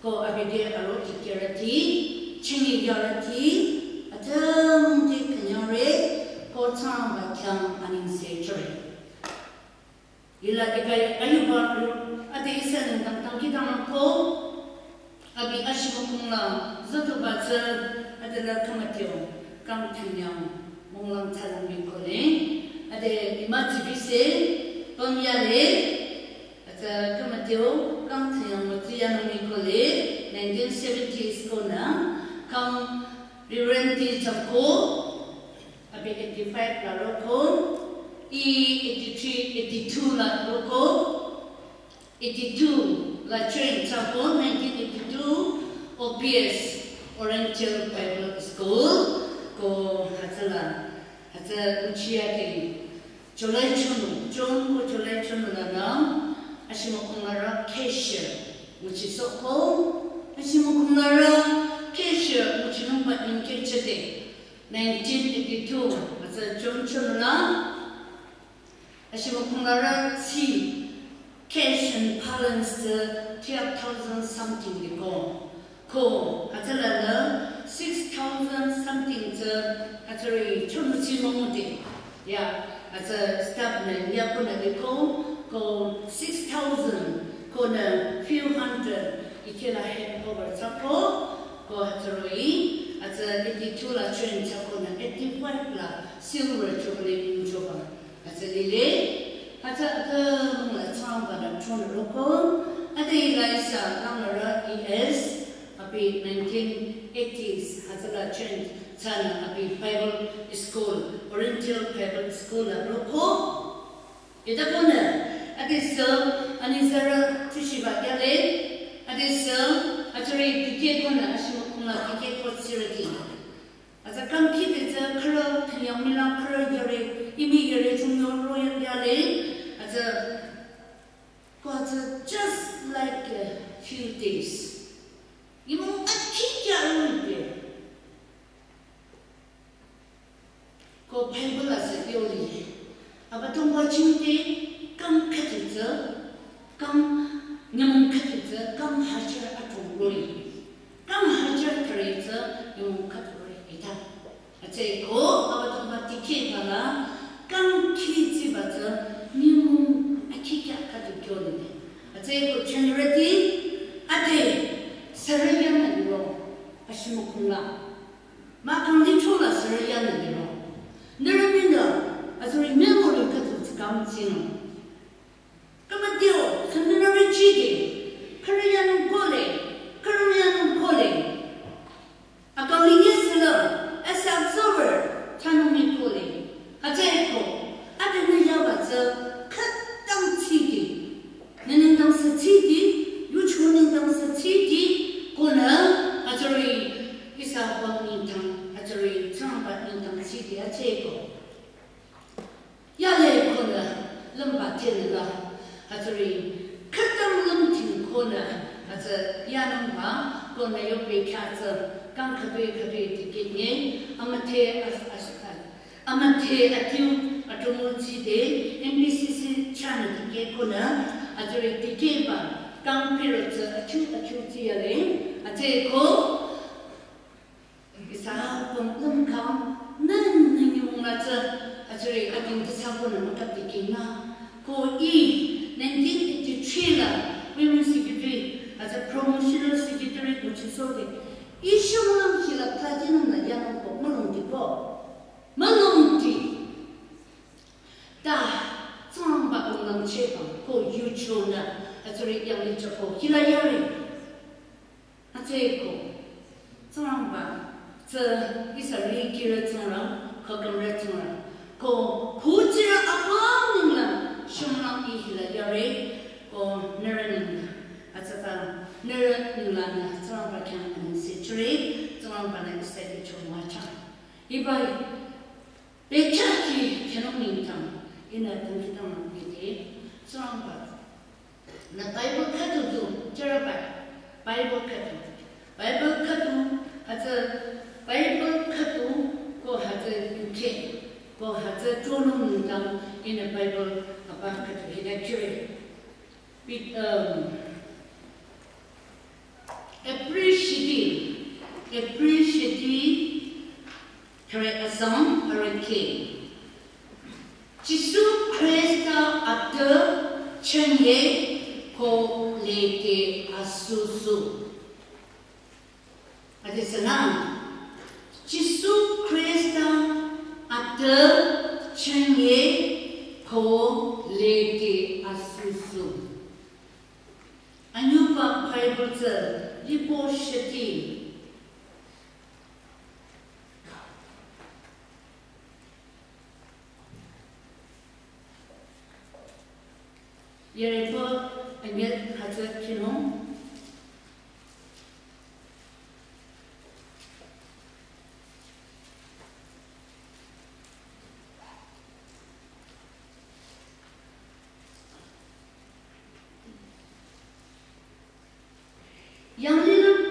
Ko Abide Aro Ikyarati, Chingi Yarati, Atam Di Kanyare, Ko Tang Bakyang Aning Sechore. Ila ikai ayuba ru, ate isa nang tang tang kitang ko, abi ashimukungla, zoto batsa, ate la kamatyo, kang tanyang, monglang talang mi kole, ate ima tibise, pamyale, ate kamatyo, kang tanyang matiya mi kole, nineteen seventies kona, kang rirenti chako, Abi eighty-five la roko, i eighty-three, eighty-two la roko, eighty-two la join chako, nineteen eighty-two, O P S, Oriental Bible School, ko hütsüla, hütsü uchiya ke, July chunu, June ko July chunu la na, ashimokungara cashier, nguchi soko, ashimokungara cashier, nguchi nungba inke chete. Nineteen eighty-two, hütsü June chunu la, ashimokungara tsi cash and balance tsü twelve thousand something liko. Ko, hütsüla la six thousand something tsü, hütsüri chunu tsi mongute. Ya, hütsü staff nü ya kuna liko, ko six thousand, ko nü few hundred, ikela hand over tsako, Ko hütsüri, hütsü eighty-two la join chako nü eighty-five la silver jubilee nchoba. Hütsü lile, hütsü ate mungla changba la chon roko, ate ila isa kangara E S, abi nineteen eighties, hütsüla join chana abi Bible School, Oriental Bible School la roko. Ita kona, ati sü, ani zara tishiba yale, ati sü, achore dike kona, ashimo kona dike ko sirati. Ata kam kiti tsü khara, kanyang mila khara yare, imi yare chungyo royal yale, ata ko ata just like a few days. Imo akhi kya rupe. Ko Bible la sü yoli. Aba tongwa chingte kang khati tsü, kang Tsüko, Abüdongba dikehba la, kangkhi tsiba tsü, nyümong akhi kya khüdu kyole. Atsüko chünrüti, ade, sürü yanü liro, ashimukhung la. Mahkhang licho la sürü yanü liro. Nührü minü, azuri memory khüdu tsikang tsino. Kamadio, sandinare chide, karayanung kole, karayanung kole. Akang linge sela, as observer, tanung mi kole. Atsüko, ade nü yaba tsü, khütang tsidi. Nü nengdang sü tsidi, yucho nengdang sü tsidi, konü, azuri, ihsa bang nengdang, azuri, Tsingrangba nengdang tsidi, atsüko. Yale konü lümba tenü la, azuri, khütang lümting konü, atsü yanungba, konü yope kya tsü, kang khübe khübe dikehnyü, amüdhe as-, as-, amüdhe atiu, atumul tside, M B C C chanü dikeh konü, azuri dikehba, kang piro tsü, atiu, atiu tsi yale, atsüko, Ihsa püm lümkhang, nü nü nyümong la tsü, azuri ating tsa konü mükap dikehna. Ko ih, nineteen eighty-three la, Women Secretary, atsü Promotional Secretary ko chisode. Ih shümlang hila platinum la yanung ko, mülung di ko. Mülung di. Ta, Tsingrangba konglang cheba, ko yucho nü, azuri yanglih chako, hila yare. Atsüko, Tsingrangba, tsü ihsa rikirü Tsingrang, khakümrü Tsingrang. Ko, kuchirü apüm ninglang, shümlang ih hila yare, ko nührü ninglang. Atsüta, nührü ninglang nü, Tsingrangba khyang anengse chire, Tsingrangba nü ihsa icho müchang. Ibai, Bekhyah ki khenung nengdang, ihnü dangkhidangnang yete, Tsingrangba. Nü Bible khüdu du, jüre bai, Bible khüdu. Bible khüdu, hütsü, Bible khüdu, ko hütsü yukheh, ko hütsü tronung nengdang, ihnü Bible apa khüdu hila jüre. Bi-, um, appreciative, appreciative, kare asang, kare ke. Jisu Khrista atü chünye ko lede asusu. Ade sanang, Jisu Khrista atü chünye ko lede asusu. Anyüba Bible tsü lipo sheti. Yerepo anyet hütsü khinung. Yanglilüm,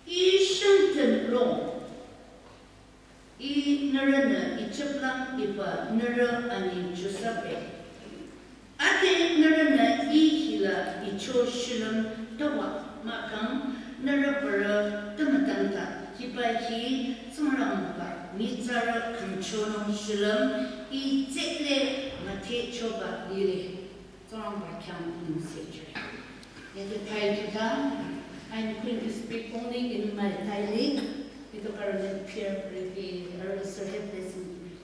ih shengten rong, ih nührünü Ijip lang iba nührü anyi Josef-e. Ade nührünü ih hila icho shilüm tawa mahkhang nührü parü tümütangta hiba hi Tsingrangba nyitsarü khümchonung shilüm ih tsehle müthehchoba lile. Tsingrangba khyang anengse jüre. Yade Thai tuta, I'm going to speak only in my Thai language. Itu karena peer review, I will also have this in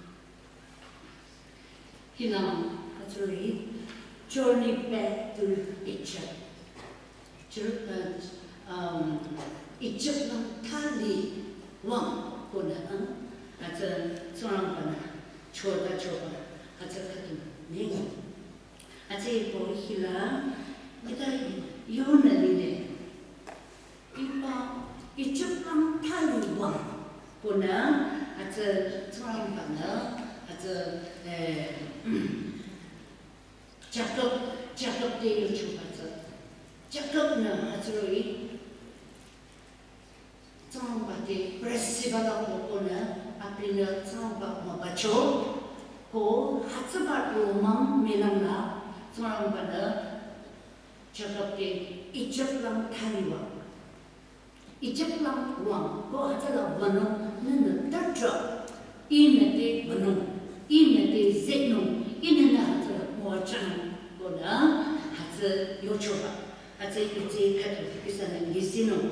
Hilang, hütsüri, Journey Back to Egypt. Jer-, uh, um, Ijip lang thali wüng konü, uh, hütsü Tsingrangba-nü chota choba, hütsü khüdu neng. Hütsüeko hila, ita yonü lile. Iba Ijip lang thali wüng konü, hütsü Tsingrangba-nü, hütsü, eh, Jakob, Jakob te yuchoba tsü. Jakob-nü hütsüri Tsingrangba te presiba la ko konü, abinü Tsingrangba mübücho, ko hütsüba romang melang la, Tsingrangba-nü Jakob te Ijip lang thali wüng. Ijip lang wüng, ko hütsüla wünung, nünü tatra, ihnü te wünung, ihnü te zehnung, ihnü nü hütsüla müwajang, konü, hütsü yochoba, hütsü ite khüdu ihsanü nyisinung.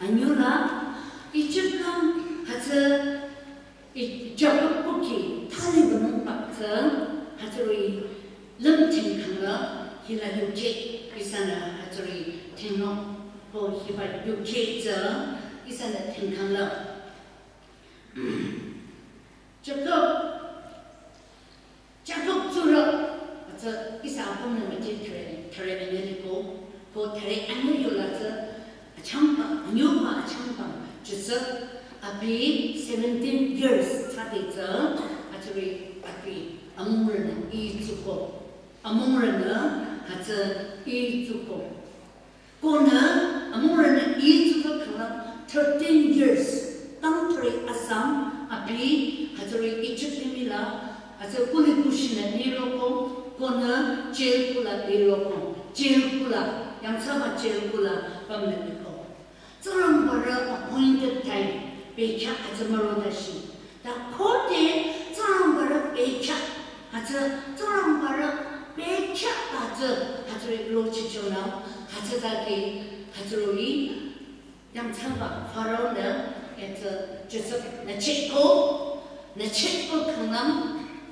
Anyüla, Ijip lang, hütsü, I-, Jakob kuki thali wünung bak tsü, hütsüri lümthing khangla, hila yukheh, ihsanü hütsüri thingnung, ko hiba yukheh tsü, ihsanü thingkhangla. Jakob, Jakob tsurü, hütsü ihsa apümnü müti thüre, thüre anyü liko, ko thüre anyü yola tsü, achangba, anyüba achangba, Joseph, abi seventeen years thsade tsü, hütsüri abi, amungrünü itsuko, amungrünü, hütsü itsuko. Konü, amungrünü itsuko khangla thirteen years, tang thüre asang, abi, hütsüri Ijip limih la, hütsü kuli kushinü niroko, konü jail kula niroko, jail kula, yangthsaba jail kula, pümnü niko. Tsingrangbarü appointed time, bekhyah hütsü müro dashi. Ta khode Tsingrangbarü bekhyah, hütsü Tsingrangbarü bekhyah hütsü, hütsüri lochichonü, hütsütade, hütsüri, yangthsaba Pharaoh nü, hütsü Joseph nü cheko, nü cheko khanglang,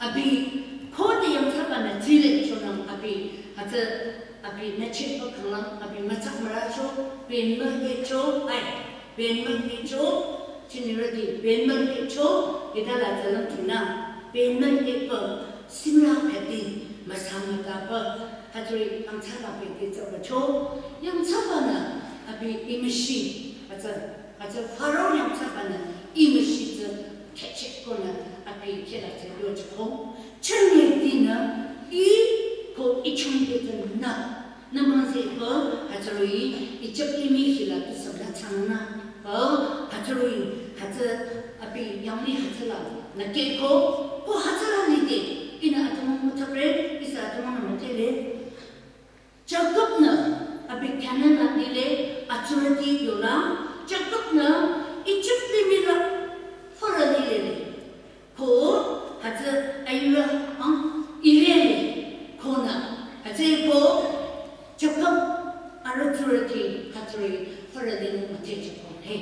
abi, khode yangthsabanü tsile chonang abi, hütsü, abi nü cheko khanglang, abi mütsa müracho, ben mühecho, ai, ben mühecho, chinirüti, ben mühecho, hita la tsü lümthingna, ben mühepü, simla pheti, müsa mütapü, hütsüri yangthsaba pheti tsü wücho, yangthsabanü, abi imüshi, hütsü, hütsü Pharaoh yangthsabanü imüshi tsü khehcheh konü abi khehla tsü yochoko. Chünye dinü i ko ichungde tsü nü. Nü müzehpü hütsüri Ijip limih hila tusü la changnü. Pü hütsüri hütsü abi yangli hütsüla nü keko. Ko hütsüla lide ihnü atümung müthapre, ihsa atümungnü müdhele. Jakob-nü abi Kanan la lile atsurüti yola, Jakob-nü Ijip limih la fürü lilele. Ko hütsü ayurü ang ilele konü. Hütsüeko Jakob arüh tsurüti hütsüri fürü lile müdhe Jakob he.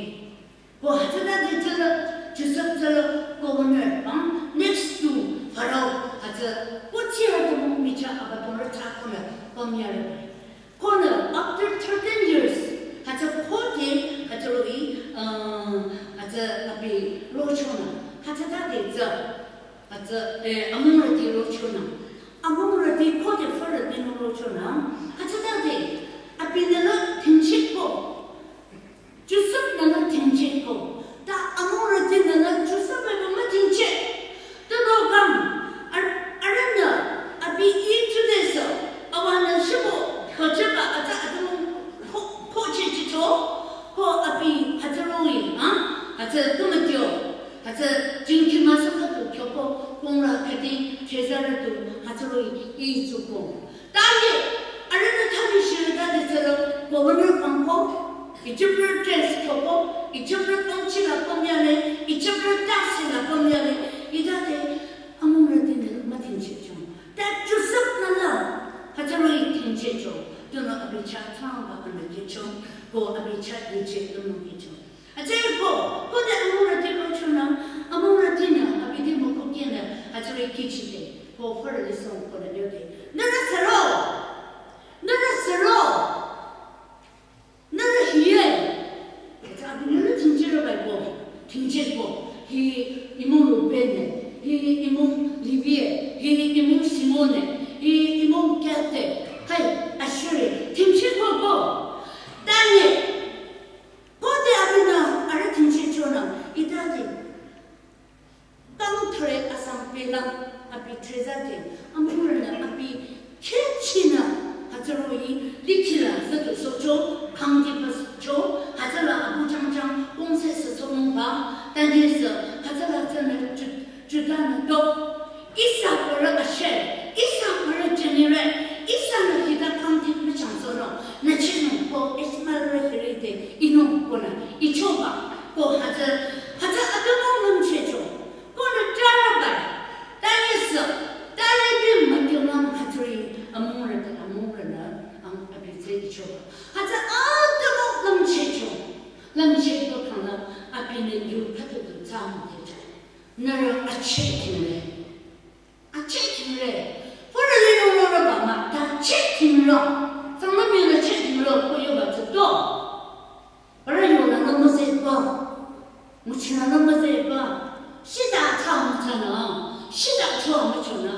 Ko hütsütade tsüla, Joseph tsüla governor, ah, next to Pharaoh, hütsü, ko tsü hütsü mung michah abatongrü thsa konü, pümyare. Konü, after thirteen years, hütsü khode, hütsü roh-i, uh, hütsü abi rochonü, hütsütade tsü, hütsü, eh, amungrüti rochonü. Amungrüti khode fürü dinü rochonü, hütsütade, abinü la thingchehko. Joseph-nü la thingchehko. Ta amungrütinü la Joseph-nü la müthingcheh. Tunüo kang, ar-, arühnü, abi i tudesü, awanü shübo, khüchüba ata atümung pho-, phochehchehcho, ko abi hütsü roh-i, ah, hütsü tümütio, hütsü jingkhi müsü khüdu kyoko, kongrü khüdi, thezarü tu, hütsü roh-i, itsuko. Tanye, arühnü thali shirütade tsüla, governor pangko, Ijiprü dress thoko, Ijiprü pangchila pamyale, Ijiprü tasila pamyale, hitade amungrütinü müthingchehcho. Ta Joseph-nü la, hütsü roh-i thingchehcho, tunüo abi chah thangba anü kehcho, ko abi chah iche tunüo kehcho. Hütsüeko, khode amungrüti rochonü, amungrütinü, abi te mükohkinü, hütsüri kihchide, ko fürü lisong konü yode. Nührü sero, nührü sero, nührü hiye. Hütsü abi nührü thingchehre bai ko, thingchehko, hi imung Reuben-e, hi imung Levi-e, hi imung Simeon-e, hi imung Gad-e, hai, Asher-e, thingchehko ko. Tanye, khode abinü arüh thingchehchonü, hitade. Kang thüre asang pela abi trezade, amungrünü abi khehchinü, hütsü roh-i, likhila züdu sohcho, kangdi püscho, hütsüla abu changchang, kongse sü sohnungba, tadesü, hütsüla tsünü Ju-, Juda-nü do, ihsa pürü ashe, ihsa Hütsü, hütsü atümung lümchehcho. Konü tarabai. Tayesü, tayebi mütümung hütsüri amungre, amungre nü, ang abitse icho. Hütsü atümung lümchehcho. Lümchehcho khangla abinü yu khüdu du tsam techo. Nührü acheh tingre. Acheh tingre. Fürü lino lorüba mah, ta cheh tingro. Sangla mila cheh tingro, ko yoba tsü to. Arüh yonü nü müzeba. Nguchinü nü müzeba. Shita tsa nguchinü. Shita cho nguchinü.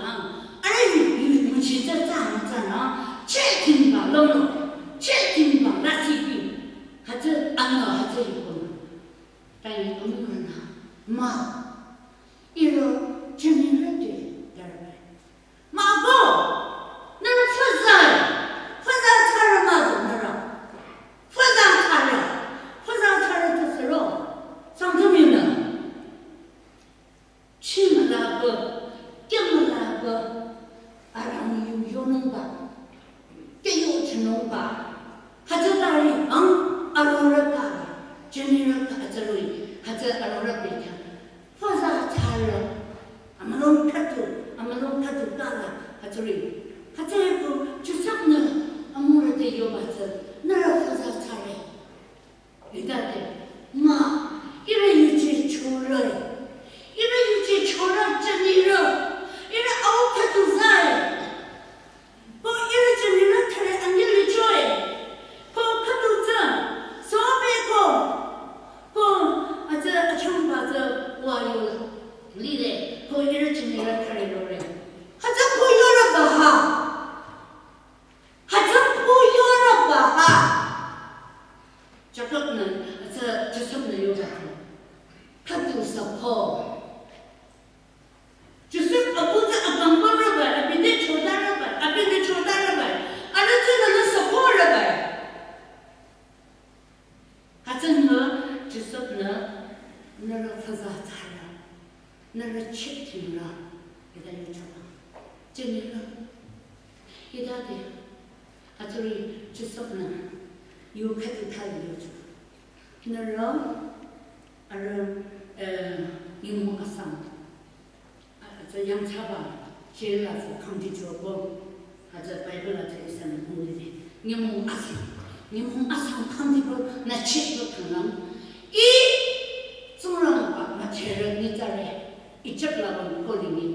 Arüh yu, yu, nguchi tsa tsa nguchinü. Cheh tingba lolo. Cheh tingba lasibi. Hütsü anü hütsü yukonü. Tani amürünü. Ma. Ihrü jünirü te darbe. Mah-o, nührü füza, füza thsarü mah-o nührü. Füza thsarü, füza thsarü tüsüro. Sangtamyunü. Chimülapü, kümülapü, arang yu yonungba. Keyo chinungba. Hütsü tari ang arorüh ka, jünirü ka hütsü roh-i, hütsü arorüh bekhyah. Füza thsarü, amülung khüdu, amülung khüdu tala, hütsüri. Hütsüeko Josef-nü amurü te yoba tsü, nührü füza thsare. Hütade, ma, ihrü yuje chorü, ihrü yuje chorü jünirü, ihrü au khüdu zai. Ko ihrü jünirü thsare angel lichoe. Ko khüdu tsü, sobe ko. Ko atsü achangba tsü wa yo lile. Ko ihrü jünirü thsare lore. Hütsü ko yorüba ha. Hütsü ko yorüba ha. Jakob-nü, atsü Josef-nü yoba. Khüdu sü ko. Josef apu tsü akang ko rübai, abi te chota rübai, abi te chota rübai, arüh tsünü nü sü ko rübai. Hütsünü Josef-nü nührü füza thsarü, nührü cheh tingre, hita yochoba. Jünirü. Hitade, hütsüri Josef-nü yu khüdu thali yocho. Nührü, arüh, eh, nyümong asang. Atsü yangthsaba, jail la tsü khangdicho ko. Atsü Bible la tsü ihsanü ngulide. Nyümong asang. Nyümong asang khangdicho nü chehcho thanglang. Ih Tsingrangba müdherü nyitsarü. Ih chapla bang ko lingi.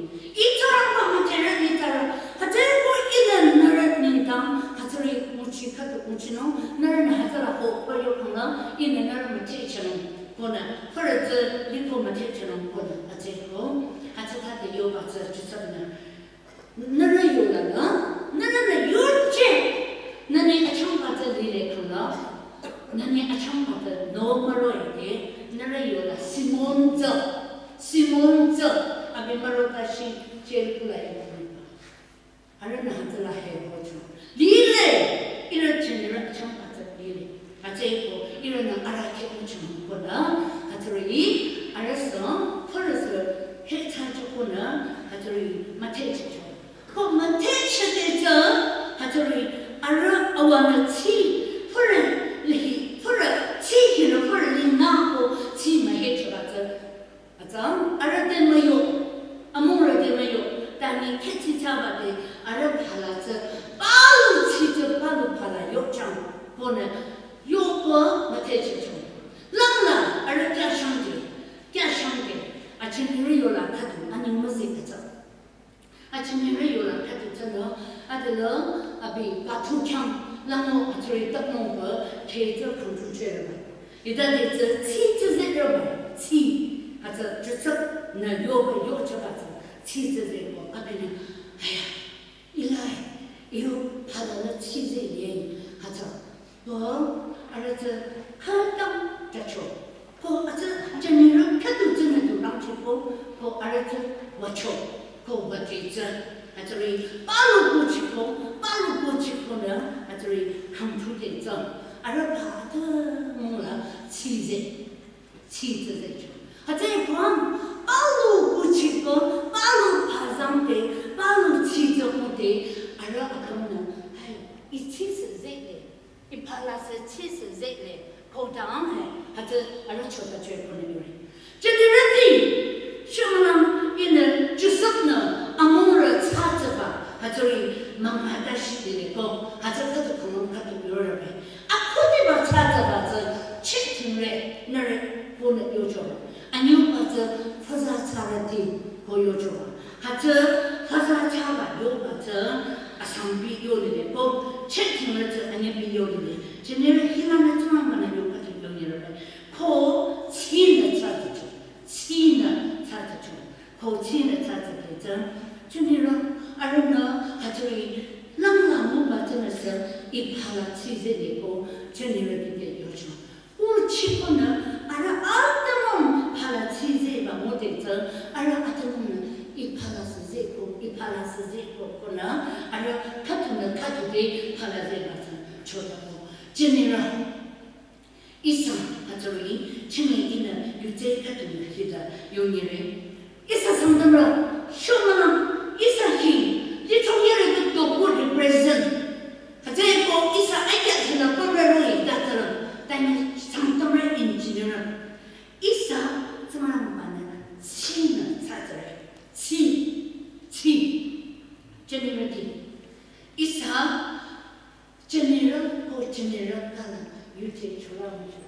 Ih Tsingrangba müdherü nyitsarü. Hütsüeko ihnü nührü nengdang. Hütsüri nguchi khüdu nguchinung. Nührünü hütsüla ko ko yo khanglang. Ihnü nührü müdhechanung. Konü, fürü tsü liko müdhechanung konü, atsüko, atsü khüde yoba tsü Josef-nü. Nührü yola nü, nührünü yuje, nüni achangba tsü lile khangla, nüni achangba tsü no müro ide, nührü yola Simon tsü, Simon tsü, abi müro ta shi jail kula yola. Arühnü hütsüla he hocho. Lile, ihrü jünirü achangba tsü lile. Atsüeko, ihrünü arahkheh nguchinung konü, hütsüri, arüh sü, fürü sü, he thsacho konü, hütsüri, müdhecho. Ko müdhechede tsü, hütsüri, arüh awanü tsi, fürü lihi, fürü tsi hinü fürü linü ko tsi mühechoba tsü. Atsang, arüh te müyo, amurü te müyo, tani khetsitsaba te, arüh phala tsü, palu tsi tsü, palu phala yochang, konü, yoko müdhechicho. Langla, arüh kyashangde, kyashangde, ajinirü yola khüdu, ani müzi atsang. Ajinirü yola khüdu tsünü, adela, abi, kathu khyang, lango atsüri tapnung ba, khetsü khangthu cheba. Hitade tsü tsi tsü zereba, tsi. Atsü Josef-nü yoba yochaba tsü, tsi tsü zereba, abinü, aya, ilai, iyo, phala la tsi zeye, atsü. Ko, arüh tsü, khütang, tacho. Ko, atsü, jünirü, khüdu tsünü du rangchiko, ko, arüh tsü, wacho. Ko, wati tsü, atsüri, palu kuchiko, palu kuchiko nü, atsüri, khangthu te tsü. Arüh pha atümung la, tsi ze. Tsi tsü zecho. Atsü phan, palu kuchiko, palu phazang te, palu tsi tsü mute, arüh akam nü, hai, ih tsi sü zele, ih phala sü tsi sü zele, ko dang hai, Hütsü arüh chota chwe kone yore. Jünirüti, shümülang ihnü Josef-nü amungrü thsatsüba, hütsüri mangata shidile ko, hütsü khüdu khümang khüdu yorebe. Akhudiba thsatsüba tsü, chehtingre, nüre, kone yochoba. Anyüba tsü, füza thsarüti, ko yochoba. Hütsü, füza thsaba yoba tsü, asangbi yolile ko, chehtingre tsü, anyübi yolile. Jünirü hilanü tsü mangana yoba tsü yonyirebe. Ko tsinü thsatsücho, tsinü thsatsücho, ko tsinü thsatsücho tsü, jünirü, arühnü, hütsüri, langla nguba tsünüsü, iphala tsize le ko, jünirü kite yocho. Uchikonü, arüh atümung phala tsize ba ngote tsü, arüh atümungnü, iphala size ko, iphala size ko, konü, arüh khüdunü, khüdude, phala zeba tsü, chota ko, jünirü. Ihsa hütsüri, chünye ihnü yutse khüdunü hita yonyire. Ihsa Sangtamrü, shomana, ihsa hi, lichong yere tu doku represent. Hütsüeko ihsa aikya hila pamrero yi datarü, tanya Sangtamrü engineer. Ihsa, tsümarang banü, tsinü tsatsare, tsi, tsi. Jünirüti. Ihsa, jünirü ko jünirü kala yute chora mucho.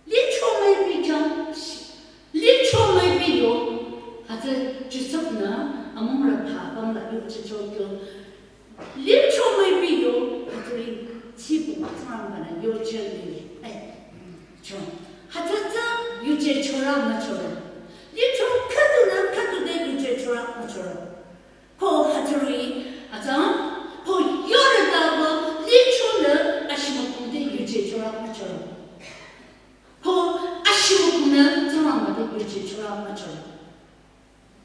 Licho müipi kya, licho müipi yo, hütsü Josef-nü amungrü pha pamla yuchicho kyo. Licho müipi yo, hütsüri tsipu tsangbanü yochele. Ai, cho. Hütsü tsü yuche chora machora. Licho khüdunü khüdude yuche chora machora. Ko hütsüri, atsa, ko yore tabo, lichonü ashimükhungde yuje chora machora. Ko ashimükhungnü tsangmade yuje chora machora.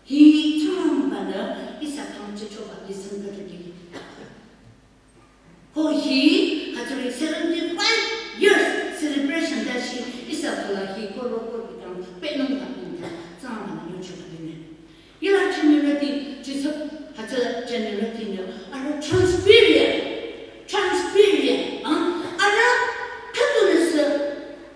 Hi tsangbanü ihsa kang chechoba listen katuki. Ko hi, hütsüri seventy-five years celebration dashi ihsa kula hi ko roko hitang penung ka inta tsangbanü yucho katuki. Yela jünirüti Josef hütsü jünirütinü arüh transparent, transparent, ah, arüh khüdunüsü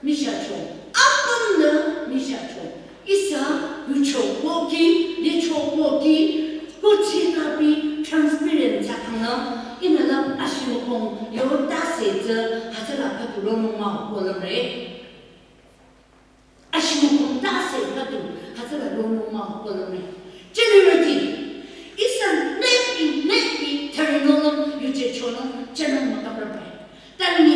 mishacho, apümnü mishacho. Ihsa yucho koki, licho koki, kuchi nabi transparent thsakhangla, ihnü la ashimükhung yo tase tsü hütsüla khüdu ronung mah-o kolümre. Ashimükhung tase khüdu, hütsüla ronung mah-o kolümre. Jünirüti, ihsa nebi, nebi, tharinolüm, yuje chonung, jünung makaprapre. Tani,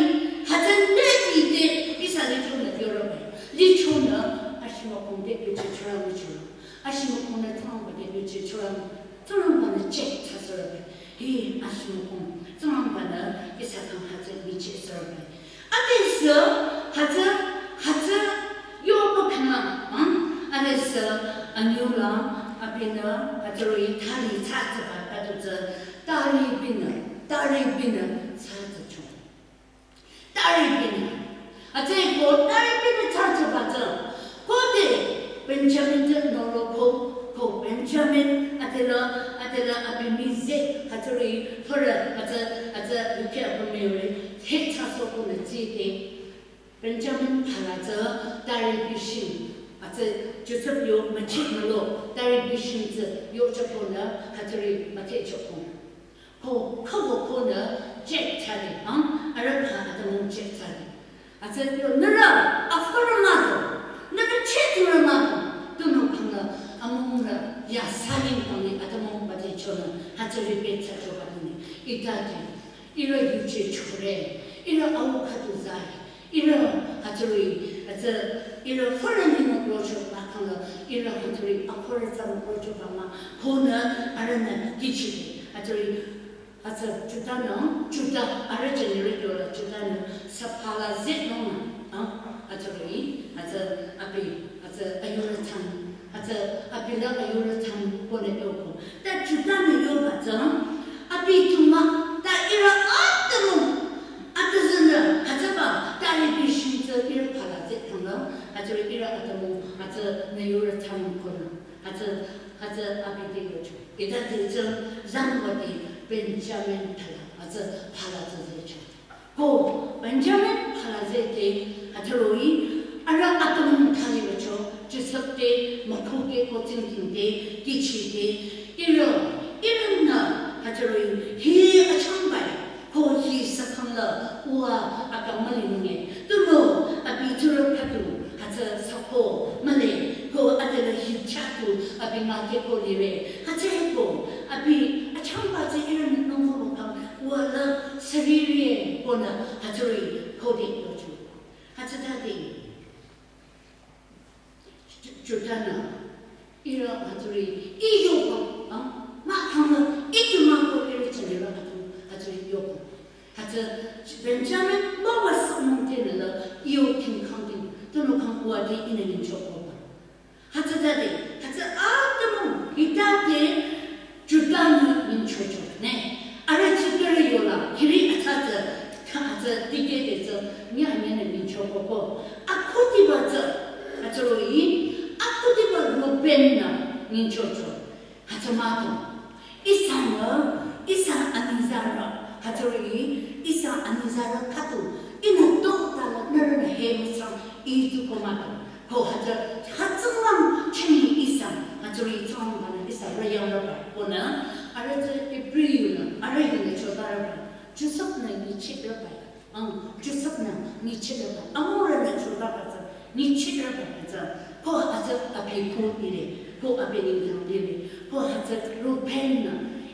hütsü nebi te, ihsa lichonü yorapre. Lichonü, ashimükhungde yuje chora mucho. Ashimükhungnü tsangmade yuje chora mu. Tsangbanü check thsasürapre. Hi, ashimükhung. Tsangbanü, ihsa kang hütsü mi check sürapre. Adesü, hütsü, hütsü, yoba khana, ah? Adesü, anyüla, abinü, hütsüri thali thsatsüba, tatutsü, taribinü, taribinü, thsatsücho. Taribinü. Atsüko taribinü thsatsüba tsü, kode, Benjamin tsü noro ko, ko Benjamin, adela, adela, abi mize, hütsüri, fore, atsü, atsü, yuke abi miore, he thsasokonü tside. Benjamin phala tsü tari bishing, atsü Josef yo müchi mülo, tari bishing tsü yo chokonü, hütsüri müte choko. Ko, ko, ko, konü check thsade, ang, arüh pha atümung check thsade. Atsü yo nührü, afkara mado, nührü check nührü mado, tunüo kangnü, amungnü, ya saling kangnü, atümung müte chonü, hütsüri pe thsachoba tunü, itade. Ihrü yuje chore, ihrü au khüdu zai, ihrü hütsüri, atsü, ihrü foreign nü rocho bakangla, ihrü hütsüri akore tsam rocho bama, konü arühnü kichide, hütsüri, atsü Juda nü, Juda arüh generate yola Juda nü, saphala zetnung, ah, hütsüri, atsü, abi, atsü, ayurü tsang, atsü, abi la ayurü tsang, konü yoko. Ta Juda nü yoba tsang, abi tuma, ta ihrü atümung, atüzünü, hütsüba, tari bishing tsü ihrü phala zetnung, hütsüri ihrü atümung, atsü nü yurü tsang konü, atsü, atsü abi te yocho. Ita te tsü zangwa te Benjamin phala, atsü phala tsü zecho. Ko Benjamin phala zete, hütsüri Tsingdhingde, kihchide, ihrü, ihrünü, hütsüri, hi achangbai, ko hi sakhangla, uwa akang mülinunge, tunüo, abi tsurü khüdu, hütsü sako, mühle, ko adela hi chatu, abi mükeh ko lire, hütsüeko, abi achangba tsü ihrünü nungko mükang, uwa la sariri, konü, hütsüri, khode yocho. Hütsütade, Ju-, Juda-nü, ihrü hütsüri, i yoko, ah, mükangla, i tu mükang ihrü chanyela hütsü, hütsüri yoko. Hütsü, Benjamin, mama sü mümtenela, iyo king kangding, tunüo kang uwade ihnü nyingchokoba. Hütsütade, hütsü atümung, hitade, Juda-nü nyingchocho, ne. Arüh tsü pere yola, hiri atsa tsü, ka atsa dikehde tsü, nya nyenü nyingchokoko. Akhudiba tsü, hütsüroh-i, akhudiba Reuben-nü nyingchocho. Hütsü mah-o. Ihsanü, ihsa anizarü, hütsüroh-i, ihsa anizarü khüdu, ihnü totala nührünü he müsang, i tu ko mah-o. Ko hütsü, hütsülang chini ihsa, hütsüri Tsingrangba-nü ihsa rüyangrüba. Konü, arüh tsü Hebrew yunü, arüh yunü chotarüba. Josef-nü nyichehrüba. Ang, Josef-nü nyichehrüba. Amurünü chotarüba tsü, nyichehrüba tsü. Ko hütsü abi khu lile, ko abi nengdang lile. Ko hütsü Reuben-nü,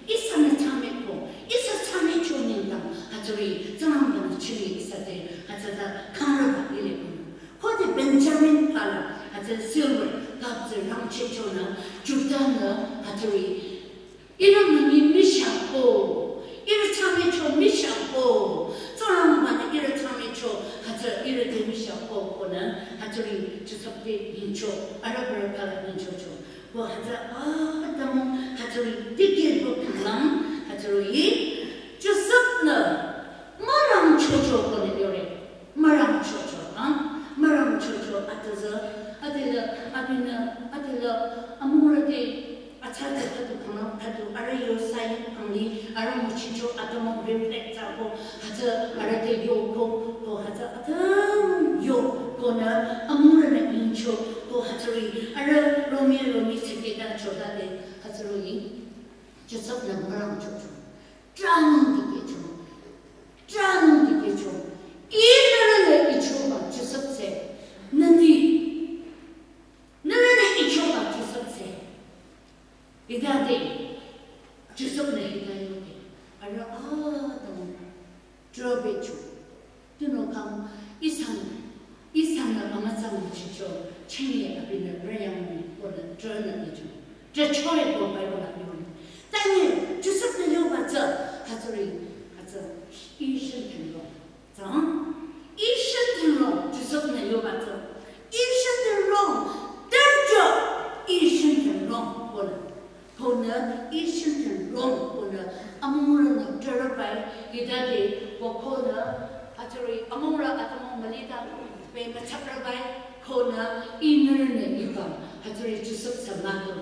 ihsanü thsameko, ihsa thsamecho nengdang, hütsüri Tsingrangba-nü chini ihsa te, hütsüta kangrüba lile konü. Khode Benjamin pala, hütsü silver, cup tsü rangchehchonü, Juda-nü, hütsüri, ihrü münyi mishako, ihrü thsamecho mishako, Tsingrangba-nü ihrü thsamecho, hütsü ihrü te mishako konü, hütsüri Josef te nyingcho, arüh bürü pala nyingchocho. Ko hütsü atümung hütsüri dikehbo kanglang, hütsüri, Josef-nü, mürangchocho konü yore. Mürangchocho, ah? Mürangchocho, atüzü, adela, abinü, adela, amurü te, atsa tsü khüdu kanglang, khüdu, arüh yo sayi kangli, arüh müchicho, atümung reflect thsako, hütsü, arüh te yoko, ko hütsü, atümung yo, konü, amurünü nyingcho, ko hütsüri, arüh romih, romih, tsikehta chotade, hütsüroh-i, Josef-nü mürangchocho. Training dikehcho. Training dikehcho. Ih nührünü ichoba Josef tsü. Nüni. Nührünü ichoba Josef tsü. Hitade. Josef-nü hita yote. Arüh atümung. Trahbecho. Tunüo kang ihsanü, ihsanü amütsa müchicho, chenye abinü rüyangmi konü trünü icho. Trahchoe ko Bible la yonü. Tanye, Josef-nü yoba tsü, hütsüri, hütsü, ih shintingrong. Tsang, ih shintingrong, Josef-nü yoba tsü. Ih shintingrong, trahcho, ih shintingrong, konü. Konü, ih shintingrong, konü, amurünü trarübai, hitade, ko konü, hütsüri, amurü atümung mülita, pe müchakrübai, konü, ih nührünü iba, hütsüri Josef sü mah-o,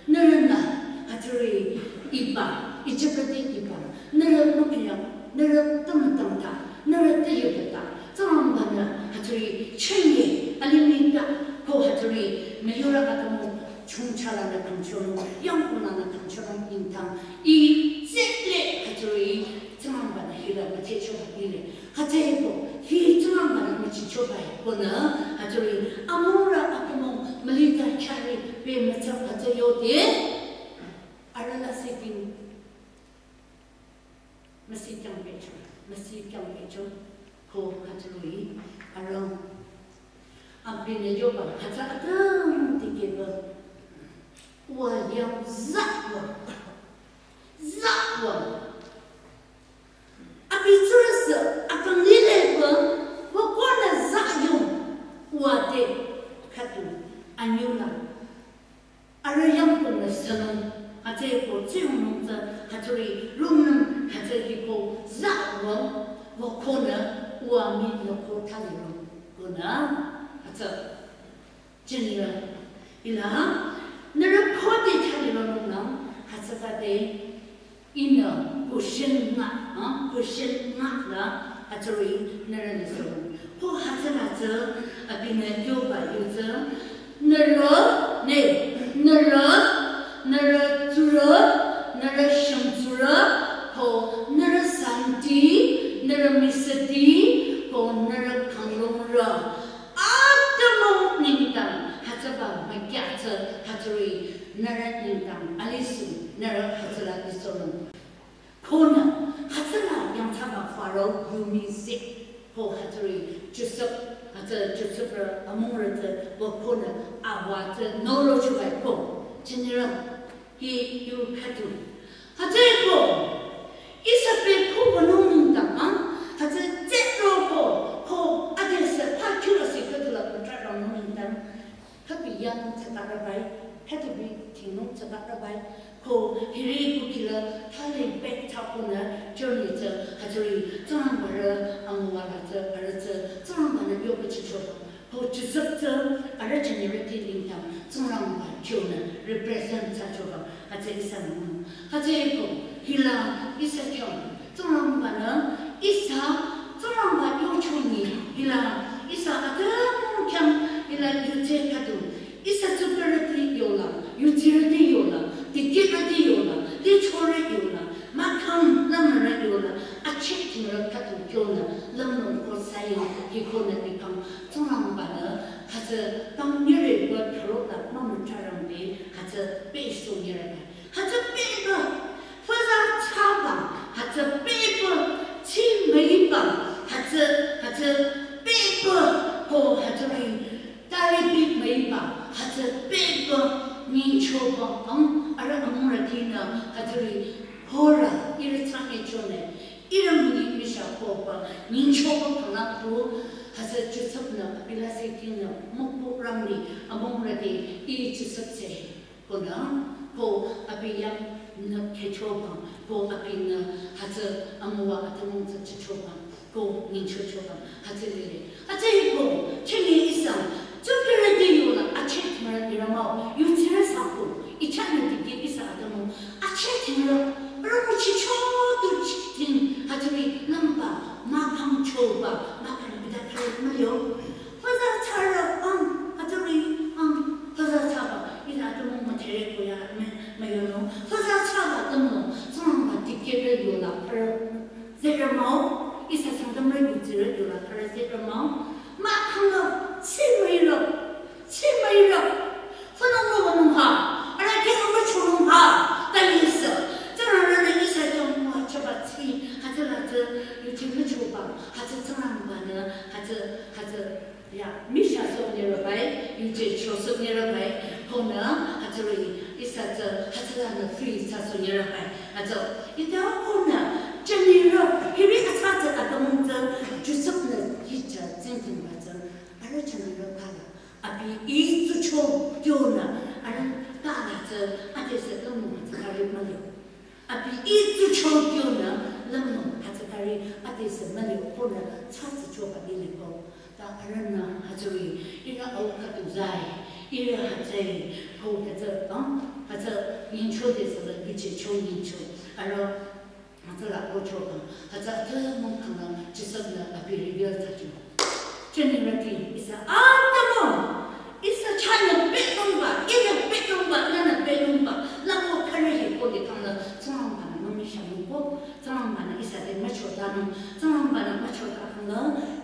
nührünü, hütsüri, iba, Ijip te iba, nührü mükünyang, nührü tümütangta, nührü te yudata, Tsingrangba-nü, hütsüri, chenye, alimihta, ko hütsüri, müyurü atümung, chongcha lanü kangchonung, yangkong lanü kangchonung nengdang, ih tsüle hütsüri, Tsingrangba-nü hila müthehchoba lile. Hütsüeko, hi Tsingrangba-nü müchichoba-i, konü, hütsüri, amurü atümung, mülita khyari, pe mütsa hütsü yote, arüh lasih ting, müsih khyang pehcho, müsih khyang pehcho, ko hütsüroh-i, arüh, abinü yoba, hütsü atüm dikehba, wa yang zawa, zawa. Abi tsurüsü, akang lileba, wa konü zayong, wa te, khüdu, anyüla. Arüh yangkong nü sünung, hütsüeko tsiyongnung tsü, hütsüri rungnung, hütsüeko zayong, wa konü, wa mi nü ko thalirong, konü, hütsü. Jünirü, ila, nührü khode thali ronung nang, hütsütade, ihnü, question nga, ah, question nga la, hütsüri, nührünü sürü. Ko hütsüla tsü, abinü yoba yu tsü, nührü, ne, Nührü, nührü tsurü, nührü shümtsurü, ko nührü santi, nührü misüti, ko nührü kanglungrü. Atümung nengdang, hütsüba mükyah tsü, hütsüri nührü nengdang, alisu, nührü hütsüla isolung. Konü, hütsüla yangthsaba Faro yumi se, ko hütsüri Josef, hütsü Josef-rü amungrü tsü, ko konü awa tsü noro chubai ko, general, hi yu khüdu. Hütsü ko, ihsa pe ko wünung nengdang, hütsü tsü ro ko, ko adesü pa kürüsi khüdula ko tra ronung nengdang, khübi yang tsüta rabai, khübi tingnung tsüta rabai, ko hiri ko kila thali pek thakonü journey tsü hütsüri Tsingrangbarü amüwala tsü arüh tsü Tsingrangbanü yoba chichoba. Ko Josef tsü arüh generation nengdang Tsingrangba chonü represent thsachoba hütsü ihsa nung. Hütsü ko hila ihsa kyo Tsingrangbanü ihsa Tsingrangba yochoni hila ihsa atümung khyang hila yutse khüdu ihsa tsuperüti yola, yutsirüti yola, dikehrüti yola, lichorü yola, mahkhang langrü yola, acheh tingrü khüdu kyonü, lümlong ko sayo, hikonü dikang, Tsingrangbanü, hütsü, kang nyere ko tharokla, mümütharangde, hütsü, pe isu nyere ba. Hütsü pehba, fü za thsaba, hütsü pehba, tsi müiba, hütsü, hütsü pehba, ko hütsüri taripi müiba, hütsü pehba, nyingchoba, ang, arüh amungrütinü, hütsüri hora, ihrü tsame chone, ihrü münyi misha koba, nyingchoba kangla tu, hütsü Josef-nü, abila setinü, mükpu rangli, amungrüti, i Josef se. Konü, ko abi yang nü khechobang, ko abinü hütsü amüwa atümung tsü chichobang, ko nyingchochobang, hütsü lile. Hütsü ko, chenge ihsa, tsuperüti yola, acheh tingrü iramao, yutsirü sako, ichanü dike ihsa atümung, acheh tingrü, ramu chicho tu chiting, hütsüri lümba, mahkhang choba, mahkhang bida kare mayo. Fü za thsarü, ang, hütsüri, ang, fü za thsaba, ihsa atümung müthere koya, me, müyonung. Fü za thsaba atümung, Tsingrangba dikehrü yola, arüh, zeremao, ihsa Sangtamrü yutsirü yola, arüh zeremao. Mahkhang la, tsi müirü, tsi müirü. Fünang lo wünung ha, arüh khe lo müchonung ha, ta yisü. Tsingrangba-nü ihsa jangwa chaba tsi, hütsüla tsü, yuchi müchoba, hütsü Tsingrangba-nü, hütsü, hütsü, ya, misha so nirabai, yuje cho so nirabai, konü, hütsüri, ihsa tsü, hütsülanü free thsa so nirabai. Hütsü, ita konü, chanirü, hiri atsa tsü atümung tsü, Josef-nü yija tsingdhingba tsü, arüh chanirü kala, abi i tsucho kyonü, arüh kala tsü, adesü lümlong tsü kari mülio. Abi i tsucho kyonü, lümlong hütsü kari, adesü mülio konü, tsü tsuchoba iliko. Ta arühnü hütsüri, ihrü au khüdu zai, ihrü hütsüi, ko hütsü, ang, hütsü nyingcho desü la, biche cho nyingcho. Arüh, hütsüla kochoba, hütsü atümung kangla, Josef-nü abi reveal thsacho. Chanirüti, ihsa atümung, ihsa chahnü pehnungba, ihnü pehnungba, nühnü pehnungba, lako kare hi ko de kangla, Tsingrangba-nü mümisha moko, Tsingrangba-nü ihsa te müchotanung, Tsingrangba-nü müchota kangla,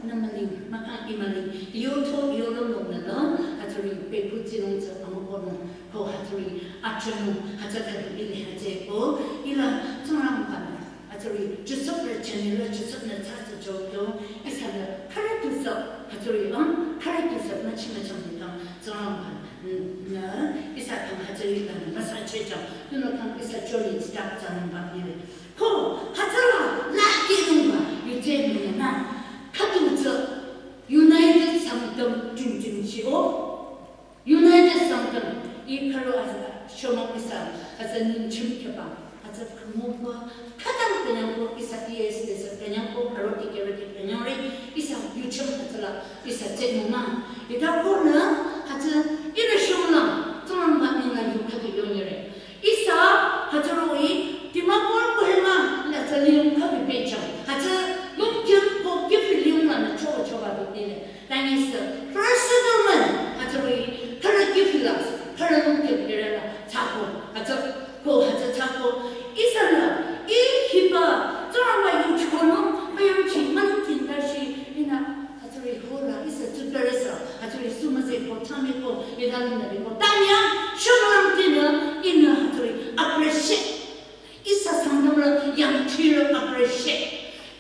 nü müling, mahkhang i müling, iyo to, iyo lümlong nü la, hütsüri pehpü tsinung tsü amükonung, ko hütsüri achanung, hütsü khüdu ile hütsüeko, ila Tsingrangba-nü, hütsüri Josef-rü chanirü Josef-nü tsü tsü jokyo, ihsanü khürü tusü, hütsüri ang, khürü tusü müchi müchang nitang, Tsingrangba-nü, ihsa kang hütsüri lanü, müsa chechang, tunü kang ihsa choli stop thsanungba ile. Ko, hütsüla, la kinungba, yuje münyanü, khüdu tsü, United Sangtam jing jing shio. United Sangtam, i khüro aza, shomang ihsa, aza nyingchim kheba, aza khümüba, khütang künyangko ihsa E S S, künyangko khüro dikehrüti künyangre, ihsa yuchim atsala, ihsa tsenunga. Ita konü, aza, ihrü shomang, Tsingrangba ningla yu khüdu yonyire. Ihsa, hütsüroh-i, Dimapur Kohima, la tsü liung khübi pehjang. Hütsü, lungkim ko kipi liung lanü choba choba bi nile. Tanyisü, first settlement, hütsüroh-i, khürü kipi la, Paralung kepirela, tsako, hütsü, ko hütsü tsako. Ihsanü, ih hiba, Tsingrangba yuchonung, peyangchi, manung tintashi, ihnü, hütsüri hora, ihsa tutaresa, hütsüri sumase ko, tame ko, idanung nari ko. Tanya, shamalang tinü, ihnü hütsüri, appreciate. Ihsa Sangtamrü yangchirü appreciate.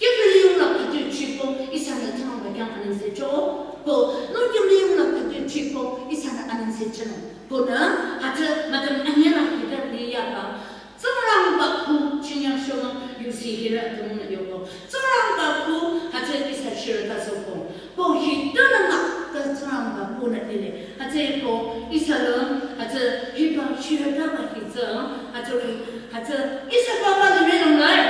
Kifiliyungla khütü chiko, ihsanü Tsingrangba khyang anengse cho. Ko, longkimliyungla khütü chiko, ihsanü anengse chonung. Konü, hütsü, madam anyela kita liyaba. Tsingrangba khu chinyang shonung yusi hira atunung yoko. Tsingrangba khu, hütsü ihsa shirü tasoko. Ko hi tunama ta Tsingrangba kunü lile. Hütsüko ihsa lü, hütsü hiba shirütaba hitsü, hütsüri, hütsü ihsa baba lile nung lai.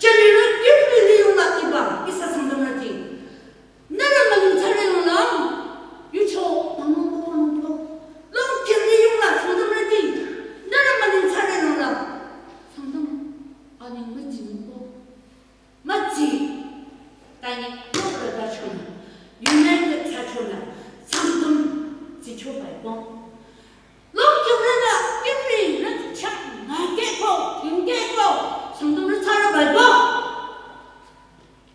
Jünirü kifiliyungla hiba, ihsa Sangtamrüti. Nührü mülung tsare nung la, yucho, mama ko nung ko. Longkimliyungla Sangtamrüti. Nührü mülung tsare nung la. Sangtam, ani mütsi nung ko. Mütsi, tani, lokre ta chona, united ta chona, Sangtam, zi cho bai bong. Longkimrü na, kifirü na, cha, na ke ko, kin ke ko, Sangtamrü tsare bai bong.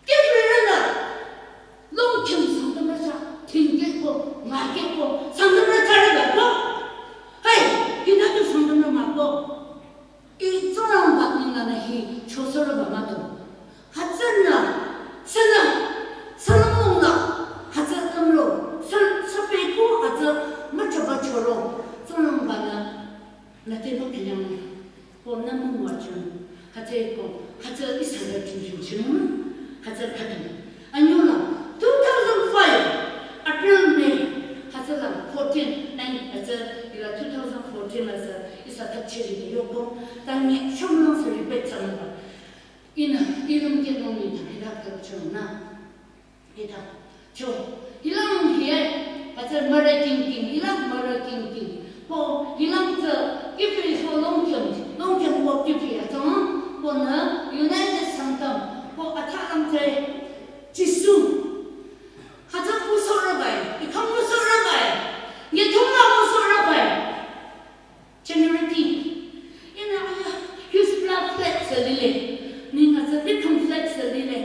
Kifirü na, longkim Sangtamrü cha, kin ke ko, na ke ko, Sangtamrü tsare bai bong. Hey, kina tu Sangtamrü ma ko. Ih Tsingrangba ninglanü hi chosorüba mah-o. Hütsünü, sünü, sünü mungla, hütsü tümro, sü, süpehko hütsü müchaba choro, Tsingrangbanü, nüte nü künyang, ko nü mungwa chun, hütsüko, hütsü ihsa la chun chun chun, hütsü khütang. Anyüla, two thousand five, April, May, hütsüla fourteen, nine, hütsü, ila two thousand fourteen la sü, ihsa thapchiri yoko, tani shomlang sü repeat thsanüba. Ihnü, ilüm ke nung ni, ila thapchirü na. Ita, cho, ilang hiye, hütsü mürü king king, ilang mürü king king. Ko, ilang tsü, kipi so longküm, longküm ko kipi ya tsang, konü, United Sangtam, ko athalang tsü, Jisu. Hütsü ko sorübai, ikhang ko sorübai, yethongla ko sorübai. Jünirüti. Ihnü aya, hütsüla flag sü lile. Ning hütsü lithong flag sü lile.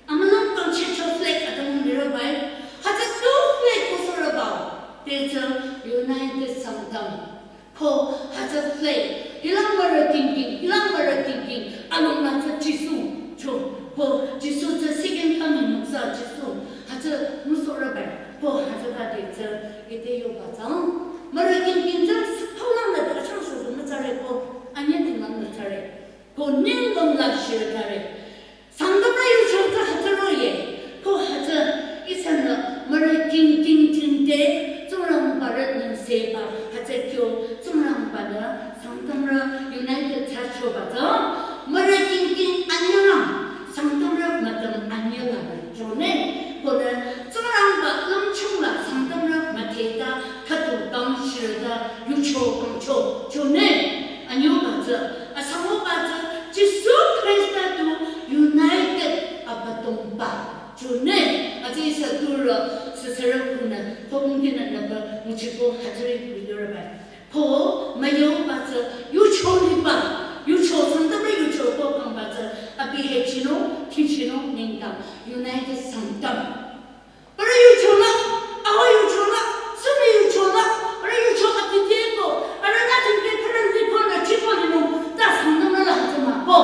Amülang pangchehcho flag atümung lirübai. Hütsü tu flag ko sorübao. Te tsü United Sangtam. Ko hütsü flag. Ilang mürü king king, ilang mürü king king. Alongla tsü Jisu. Cho. Ko Jisu tsü second coming müksa Jisu. Hütsü müsorübai. Ko hütsüba te tsü ite yoba tsang. Mürü king king tsü sü thaolang la de achang sho du mütsare ko, anye tinglang mütsare. Ko ningdong la shirtare. Sangtamrü yucho tsü hütsü roye. Ko hütsü ihsanü mürü king king tingte, Tsingrangba rü nengse ba, hütsü kyo, Tsingrangbanü, Sangtamrü United Church choba tsü, mürü king king anyülang, Sangtamrü mütüm anyülang chone, konü Tsingrangba lümchung la Sangtamrü müthehta khüdu kang shirüta yucho kangcho chone. Anyüba tsü, asangoba tsü, Jisu Khrista tu united Abüdongba chone. Hütsü ihsa turü süsürü kunü, ko mungkinü nüba nguchiko hütsüri kuyurübai. Ko müyuba tsü yucho liba, yucho Sangtamrü yucho ko kangba tsü abi hechinung, tichinung nengdang United Sangtam. Parü yucho la, awa yucho la, sumi yucho la, parü yucho atiteko, arüh nü tingke parü liko nü chiko linung, ta Sangtamrü la hütsü mah ko.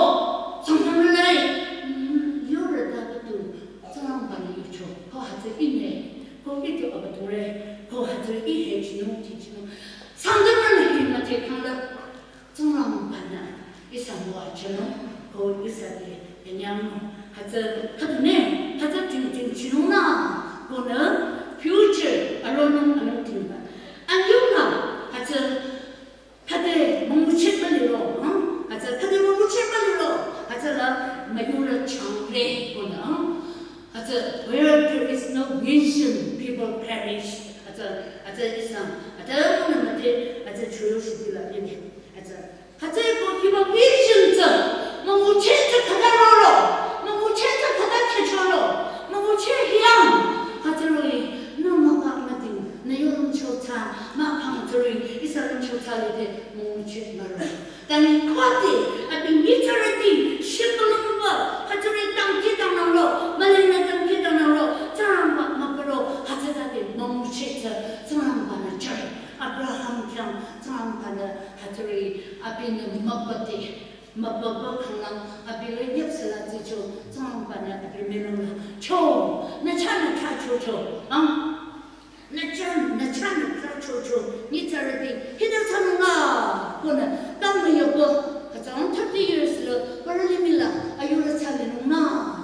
Sangtamrü la, mm, yore ta katu, Tsingrangba ni yucho, ko hütsü ine, ko itu Abüdongre, ko hütsü ih hechinung, tichinung. Sangtamrü la hi müthehkhang la, Tsingrangbanü ihsa müwajünung ko ihsa te yanyangnung. Hütsü khüdunü, hütsü tingting chinung nü, konü future aronung anung tingba. Anyüla, hütsü khüde müngucheh müliro, ha? Hütsü khüde müngucheh müliro, hütsüla müyurü changre konü, ha? Hütsü where there is no vision, people perish. Hütsü, hütsü ihsa, hütsü konü müthe, hütsü choyo shutila lile. Hütsü, hütsüko hiba vision tsü, müngucheh tsü khüta roro, müngucheh tsü khüta khechoro, müngucheh hiang, hütsüri, nü mükap müting, nü yolung cho tsü, mükhang tsüri, ihsa Tani khode, abi nyitsarüti, shibülungba, hütsüri dangkhidangnangro, mülinü dangkhidangnangro, Tsingrangba mübüro, hütsütade müngucheh tsü, Tsingrangbanü jüre. Abraham khyang, Tsingrangbanü hütsüri, abinü mübüde, mübüba khanglang, abi le nyüpsela tsicho, Tsingrangbanü abi mülungla. Cho, nü cha nü cha chocho, ang? Nü cha, nü cha nü cha chocho, nyitsarüti, hita thsanunga, konü, tangmü yaba, hütsü thirty years le, parü limih la, ayurü thsalinunga,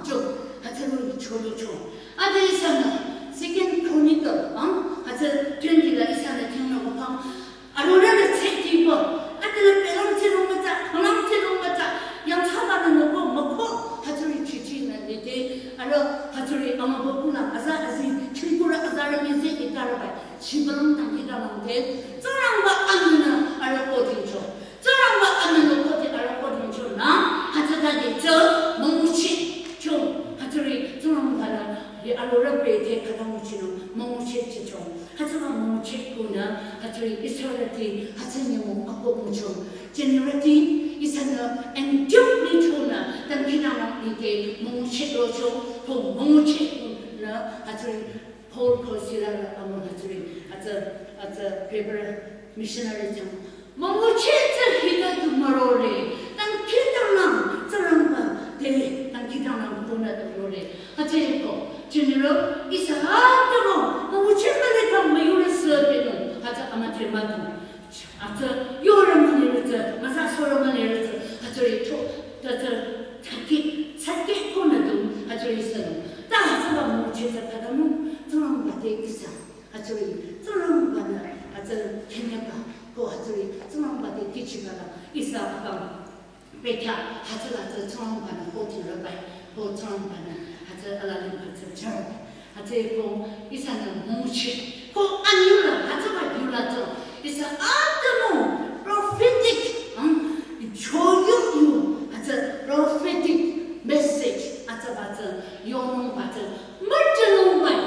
cho, hütsü lu chocho. Ade ihsanü, Second Chronicle, ang, hütsü twenty la ihsanü thingnü wapang, arorüh le tsetiba, ade le pelang tsinung mütsa, pelang tsinung mütsa, yangthsabanü noko, mako, hütsüri chichi nü lede, arüh hütsüri amübükuh la, aza azi, chingkurü azarü mize itarübai, shibülung dangkhidangnangde, Tsingrangba anünü arüh kotingcho. Tsingrangba anünü koti arüh kotingcho nü, hütsütade tsü, müngucheh, cho, hütsüri, Tsingrangbanü, ye arorüh bete khüta nguchinung, müngucheh chicho. Hütsüba müngucheh konü, hütsüri Israelrüti, hütsü nyümong ako ngucho. Generati, ihsanü, endure ni chonü, dangkhidangnang nite, müngucheh rocho, ko müngucheh konü, hütsüri, Paul ko Sila la amü hütsüri, hütsü, hütsü paper missionary chang. Müngucheh tsü hita tu mürore, dangkhidangnang, Tsingrangba, te, dangkhidangnang konü tu mürore. Hütsüeko, general, ihsa atüro, müngucheh müli kang müyurü sü benung, hütsü amüdhe müdung. Hütsü, yorü mülirü tsü, müsa sorü mülirü tsü, hütsüri to, ta tsü, tsaki, tsaki konü tu, hütsüri sü. Ta hütsüba müngucheh tsü khüta mü, Tsingrangba te ihsa, hütsüri, Tsingrangbanü, hütsü, kenyaba, ko hütsüri, Tsingrangba te kichibala, ihsa akang. Bekhyah, hütsüla tsü Tsingrangbanü kotirübai, ko Tsingrangbanü, hütsü alali hütsü charo. Hütsüeko ihsanü müngucheh, ko anyüla, hütsüba yula tsü, ihsa atümung prophetic, hmm, choyu yu, hütsü prophetic message, hütsüba tsü, yonungba tsü, müchanungbai.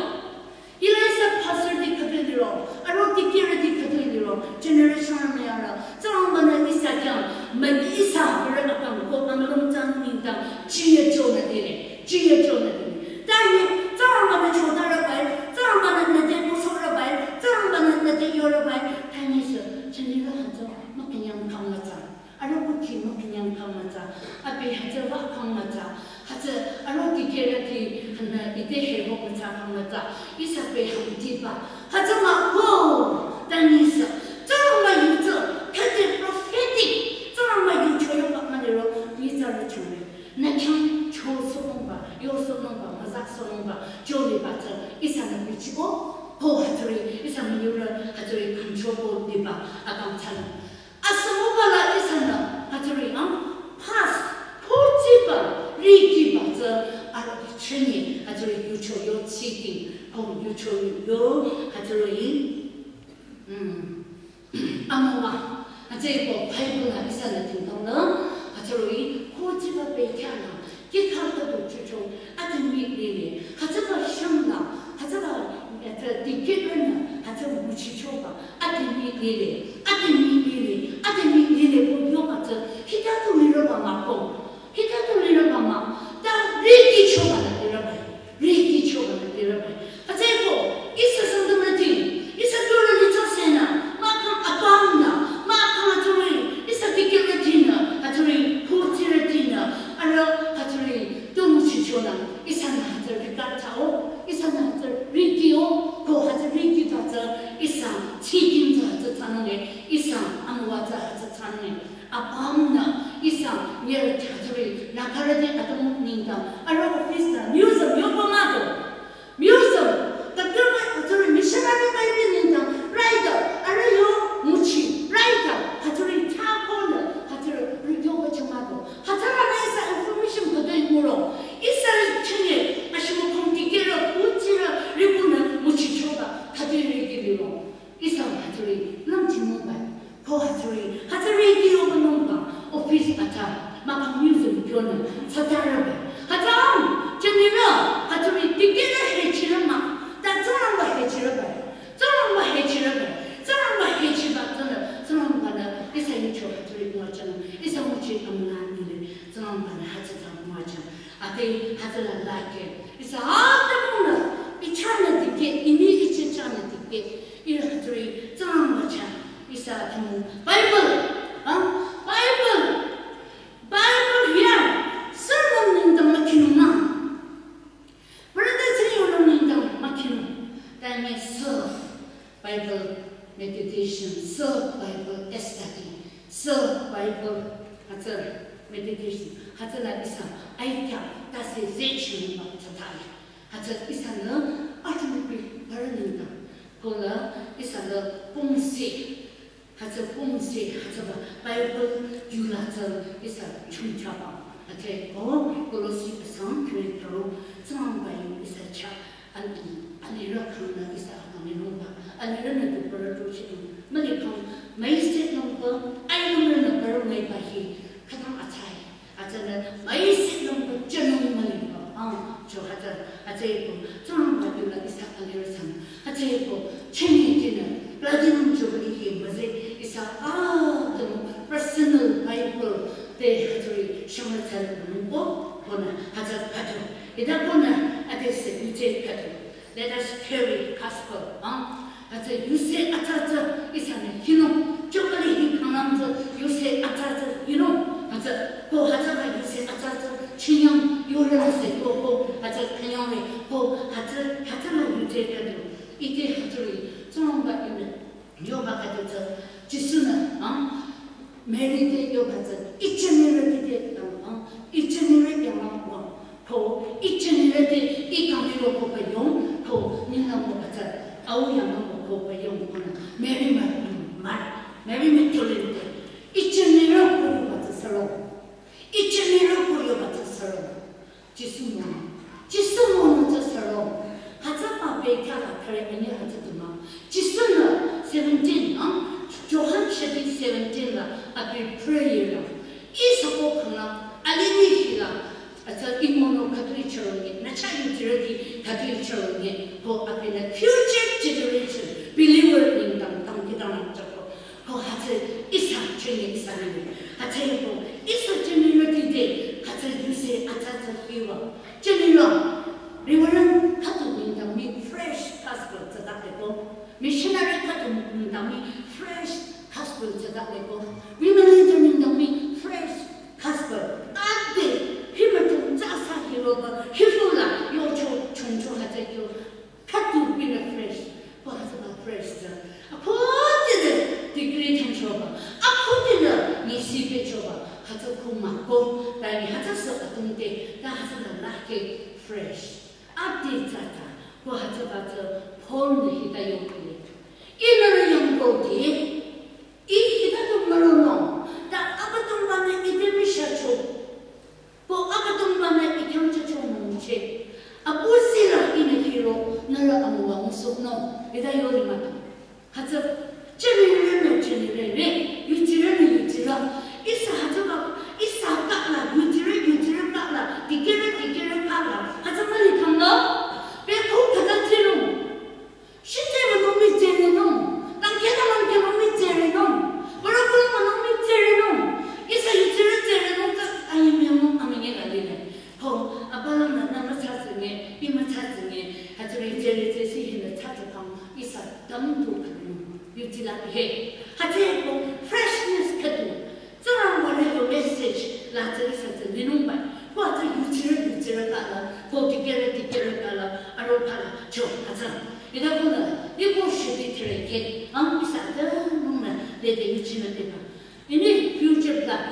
Hila ihsa pastor ti khütoi liro, aro dikehrü ti khütoi liro, generation amüyarü, Tsingrangbanü ihsa khyang, mü ihsa bürü akang ko amülung tsang nengdang, chiye chonü dire, chiye chonü dire. Ta hi, Tsingrangbanü chotarübai, Tsingrangbanü nüte kusorübai, Tsingrangbanü nüte yorübai, ta hi sü, general hütsü, mükünyang kang mütsa. Aro kuki mükünyang kang mütsa, abi hütsü wa kang mütsa, hütsü aro dikehrüti hanü ite hebo mütsa kang mütsa, ihsa pe hangtiba, hütsü mah ko, ta hi sü, Tsingrangba yu tsü, khüte prophetic, Tsingrangba yu choyoba müliro, nyitsarü chore. Nü khyang chosohnungba, yosohnungba, müzahsohnungba, choliba tsü, ihsanü bichibo, ko hütsüri, ihsa müyurü, hütsüri kangchobo liba, akang thsanung. Asüngubala ihsanü, hütsüri, ah, past, kochiba, rikiba tsü, arüh chünye, hütsüri yucho yo tsiki, ko yucho yo, hütsüri, hmm, amüwa, hütsüeko Bible la ihsanü tingtangnü, hütsüri, kochiba bekhyah la, kikha khüdu chucho, atimi lile, hütsüba shang la, hütsüba, hütsü dikehrünü, hütsü müchichoba, atimi lile, atimi lile, atimi lile, ko yoba tsü, hita tu lirüba mah ko, hita tu lirüba mah, ta rikichoba la lirüba, rikichoba la lirüba. Hütsüeko, ihsa Sangtamrüti, ihsa turü lichah senü, mahkhang apümnü, mahkhang hütsüri, ihsa dikehrütinü, hütsüri, kutsirütinü, arüh hütsüri, tu müchichonü, ihsanü hütsüri kikha thsao, ihsanü hütsüri rikio, ko hütsüri rikita tsü, ihsa, tsikin tsü hütsü thsanunge, ihsa, amüwa tsü hütsü thsanunge, apümnü, ihsa, nyerü hütsüri, nakarüti atüm Bible meditation, sü Bible study, sü Bible hütsü meditation, hütsüla ihsa aikya tase zehchinungba tsütale. Hütsü ihsanü atümpi parü nengdang, kola ihsanü pungsi, hütsü pungsi, hütsüba Bible yula tsü ihsa chungchaba. Hütsüeko Kolosi asang kiri paru, Tsingrangba yu ihsa chah, ani, anirü khangnü ihsa anirungba, anirünü du parü tuchinung, mülikhang, müisenungba, ainungrünü parü müiba hi, khütang atsai. Hütsünü müisenungba jünung müliba, ah, cho hütsü, hütsüeko, Tsingrangba yula ihsa anirü sang, hütsüeko, chingi jinü, platinum jubilee hi müzeh, ihsa, ah, tümü, personal Bible, te hütsüri, shümütsal nungbo, konü, hütsü khüdu, ita konü, ade se yuje khüdu. Let us carry gospel, ah. Hütsü yuse atsatsü ihsanü hinung, jubilee hi khangnang tsü yuse atsatsü hinung, hütsü ko hütsüba yuse atsatsü chinyang yore se ko ko hütsü kanyang re ko hütsü hütsüla yuje khüdu. Ite hütsüri, Tsingrangba yunü, yoba khüdu tsü, Jisu-nü, ah, Mary te yoba tsü, ichinirüti te, ah, ah, ichinirü yanglang wang, ko, ichinirüti, i kangmiro ko payong, ko, nina mo batsü, au yanglang mo ko payong, konü, Mary ma, ma, Mary Magdalene te, ichinirü ko yoba tsü sürong, ichinirü ko yoba tsü sürong. Jisu monü. Jisu monü tsü sürong. Hütsüba bekhyah la khare ani hütsü du mah. Jisu-nü seventeen, ah, Johan chapter seventeen la abi prayer la. Ihsa ko khangla, alimih hila, hütsü i monü khütoi chüronge, nü chah yuzirüti khütoi chüronge, ko abinü future generation, believer nengdang, dangkhidangnang chako. Ko hütsü ihsa jünung ihsa nengdang. Hütsüeko ihsa jünirüti te hütsü yuse atsatsü hiwa. Jünirü, Reverend khüdu nengdang mii fresh gospel tsüdaleko. Missionary khüdu nengdang mii fresh gospel tsüdaleko. Women leader nengdang mii fresh gospel. Ade, himütüm tsü asa hiroba, hifula, yocho, chungcho hütsü kyo. Khüdu binü fresh, ko hütsüba fresh tsü. Akhudienü degree thangchoba, akhudienü nyi sipechoba, hütsü khu mah ko, ta nyi hütsü sü atümte, ta hütsüla lahke fresh. Ade tsüta, ko hütsüba tsü Paul-nü hita yohkile. Ihnü yangkode, ih hita du müronung, ta Abüdongba-nü ite mishacho. Ko Abüdongba-nü i khyang chücho müngucheh. Apu sila ihnü hiro, nührü amüwa ngusohnung. Hita yoli mütang. Hütsü, jünirünü jünirü re, yuzirünü yuzirü. Ihsa hütsüba, ihsa kahla, yuzirü, yuzirü kahla, dikehrü, dikehrü kahla. Hütsü müli kangla, be ko khüta tsinung. Shitse münung mii tsürenung, dangkhidangnang khyünung mii tsürenung, bürübürü münung mii tsürenung, ihsa yuzirü tsürenung tsü ayimyanung amünyi la lile. Ho, abalang nü nü mütsatsünge, i mütsatsünge, hütsüri tsüre tsüsi hinü tsatsa kang, ihsa dangdu khünung, yuzila he. Hütsüeko freshness khüdu. Tsingrangba-nü yo message la tsü ihsa tsü linungba. Ko hütsü yuzirü yuzirü kahla, ko dikehrü dikehrü kahla, aro kahla, cho hütsü. Hita konü, niko shibi thire ke, ang ihsa tsü nungnü, lede yuchinü deba. Ini future plan.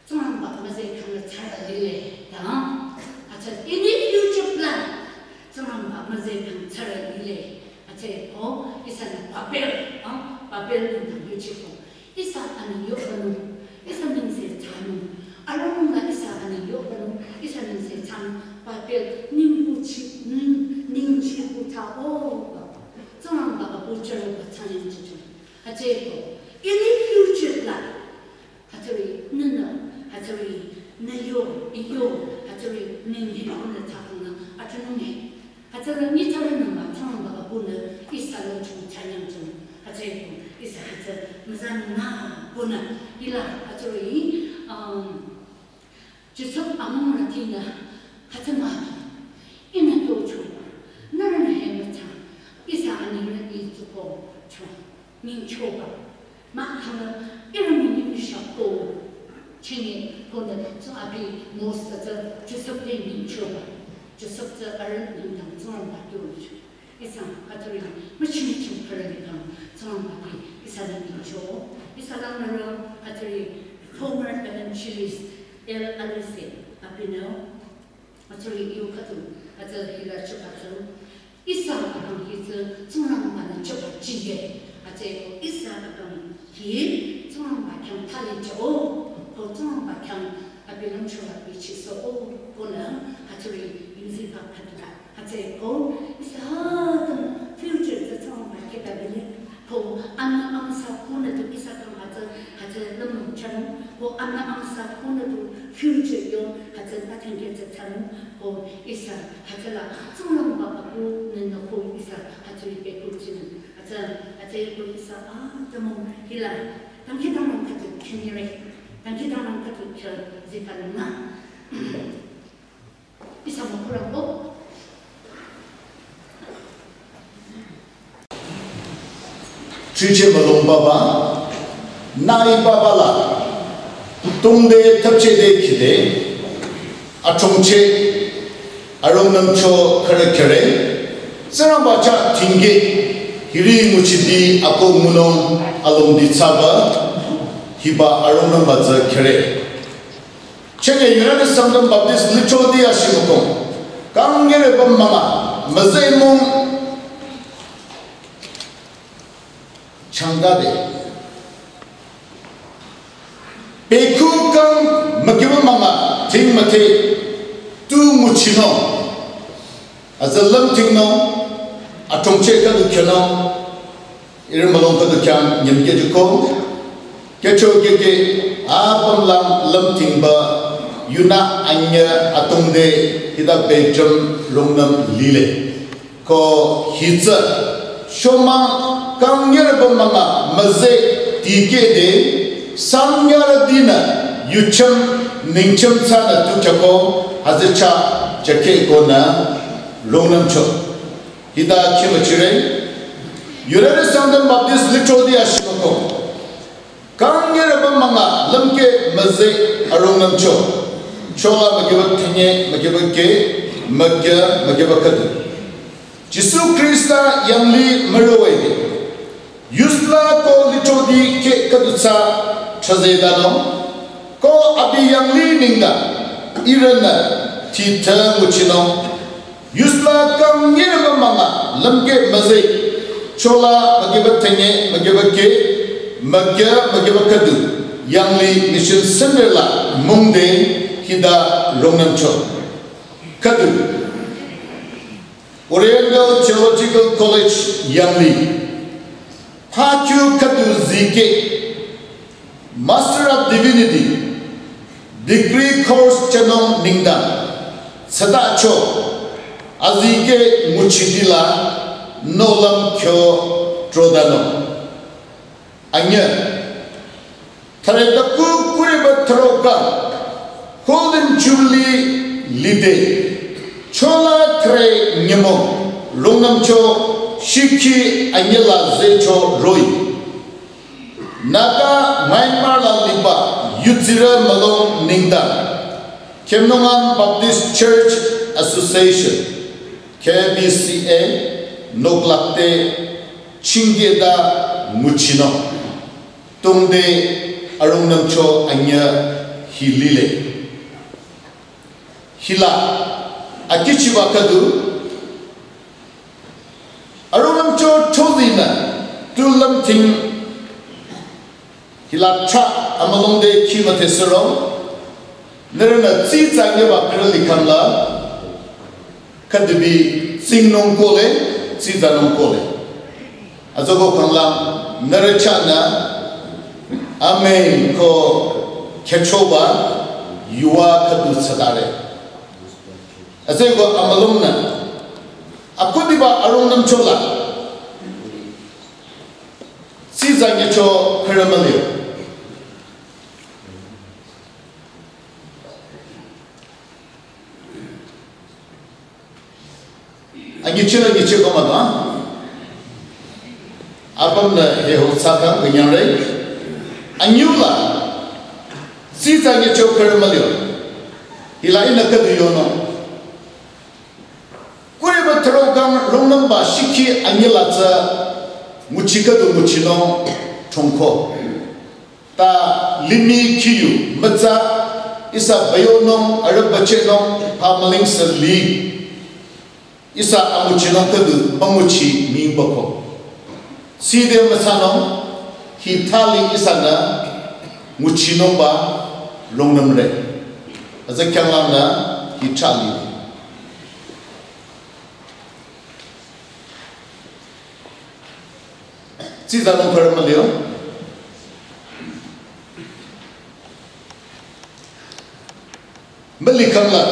Tsingrangba müzeh khangnü tsara lile, ta. Hütsü, ini future plan. Tsingrangba müzeh khangnü tsara lile. Hütsüeko, ihsanü Babel, ah, Babel nengdang yuchiko. Ihsa aneng yohpünung, ihsa nengse thsanung. Arungnü ihsa aneng yohpünung, ihsa nengse thsanung. Babel ningkuchi, ning, ningchi kuthsa, oh, Baba. Tsingrangba apu chüroba thsanung chicho. Hütsüeko, ini future la. Hütsüri, nünü, hütsüri, nü yo, i yo, hütsüri, neng hi, nü thsakhungnü, atünung he. Hütsüla nyitsarü nü mah Tsingrangba apunü ihsa lümchung thsanyangchung. Hütsüeko ihsa hütsü müzanü nü konü ila hütsüri, um, Josef amung rütinü hütsü mah. Ihnü yocho. Nührünü he mütsa. Ihsa anengnü i tsuko cho. Ningchoba. Mahkhang ihrü münyi mishako. Chingi konü tsü abi Moses tsü Josef te ningchoba. Josef tsü arüh nengdang Tsingrangba yocho. Ihsa hütsüri müchimüchim Tsingrangba ki ihsa nü nyicho, ihsa lang nührü, hütsüri former evangelist L Alise abinü, hütsüri yu khüdu, hütsü hila choba tsü, ihsa akang hi tsü Tsingrangba nü choba jüye, hütsüeko ihsa akang hi Tsingrangba khyang thali cho, ko Tsingrangba khyang abi lümcho la bichiso, ko nü, hütsüri yuzi ba khüdu la. Hütsüeko, ihsa tüm future tsü Tsingrangba keta bini. Ko anü amüsa kunü tu ihsa tüm hütsü, hütsü lümlong chang. Ko anü amüsa kunü tu future yo, hütsü pathengke tsü chang. Ko ihsa hütsüla Tsingrangba apu nü nü ko ihsa hütsüri beku ching. Hütsü, hütsüeko ihsa a tümung hila. Dangkhidangnang khüdu khyünyire. Dangkhidangnang khüdu khyü zikanang na. Ihsa mükhu rangko. Chiche mülung baba, nai baba la, tungde thapche de khide, achungche, arungnümcho khere khere, Tsingrangba chah tingge, hiri nguchidi ako ngunung alongdi tsaba, hiba arungnümba tsü khere. Chenge United Sangtam Baptist Lichodi ashimukong. Kangere bam mama. Mazemung. Changade. Peku kang magiba mama. Ting mate. Tu muchino. Azalam tingno. Atongche kadu kyono. Iri mülung khüdu khyang nyimkeh jüko. Kehcho kehkeh apüm lang lümtingba yunü anyüh atungde hita bejüm rungnüm lile. Ko hitsü shoma kangnyerba mama müze dikehde sangnyarütinü yuchüm ningchüm tsünü tu chako hütsü chah chakeh konü rungnümcho. Hita khimüchire, United Sangtam Baptist Lichodi ashimako. Kangnyerba manga lümkeh müze arungnümcho. Chola magiba thenye, magiba keh, magya, magiba khüdu. Jisu Krista yangli mürowe de. Yusla ko Lichodi keh khüdu tsü chazedano. Ko abi yangli ningda, ihrünü thithü nguchino. Yusla kangnyerba manga lümkeh müze, chola magiba thenye, magiba keh, magya, magiba khüdu, yangli mission center la mungde hita rungnümcho. Khüdu. Oriental Theological College yangli. Thakyu khüdu zikeh. Master of Divinity, degree course chenung ningda, tsütacho, azikeh nguchidila, nohlüm kyo trodano. Anyüh, thare taku kuriba tharoka, Golden Jubilee lide, chola thre nyümong, rungnümcho, shikhi anyüla zecho roh-i. Naga Myanmar la liba yutsirü mülung ningda, Khemnungan Baptist Church Association, K B C A, nohlakte chingkehta nguchino. Tungde arungnümcho anyüh hi lile. Hila, akichiba khüdu, arungnümcho chodinü, tu lümting, hila chah amülungde khimüthe sero, nührünü tsitsa nyeba khrüli khamla, khüdibi tsingnung kohle, tsitsanung kohle. Atsüko khanglang nührü chahnü, Amen ko khechoba yuva khüdu tsütare. Atsüko amülungnü, akhudiba arungnümchola, tsitsa nyicho khrü müli. Anyichila nyichiko mado, ah? Apümnü heho tsaka künyangre. Anyula. Tsitsa nyicho khrü mülio. Hila ihnü khüdu yono. Kuriba throkang rungnümba shikhi anyila tsü. Nguchi khüdu nguchinung chongko. Ta limih khiyu mütsa ihsa bayonung arüh bachehnung phamüling sü li. Ihsa anguchinung khüdu münguchi mibako. Side mütsanung hi thali ihsanü nguchinungba longnümre. Aza khyanglangnü hi thali. Tsizanung khürü mülio. Mülikhangla,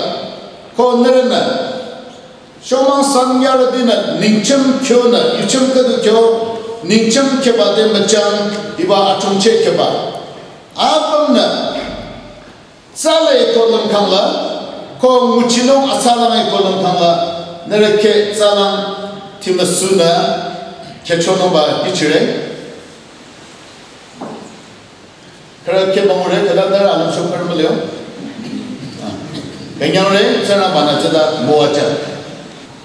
ko nührünü, shomang sang yarütinü, ningchüm khyonü, yuchüm khüdu khyo, ningchüm kheba te müchang, hiba achungche kheba. Apümnü, tsale ko lümkhangla, ko nguchinung atsalang ko lümkhangla, nührü kheh tsalang timüsunü, khehchonungba bichire. Khürü kheh bangure, khüta nührü alümcho khürü mülio. Künyangre, tsünü banü tsüta müwajü.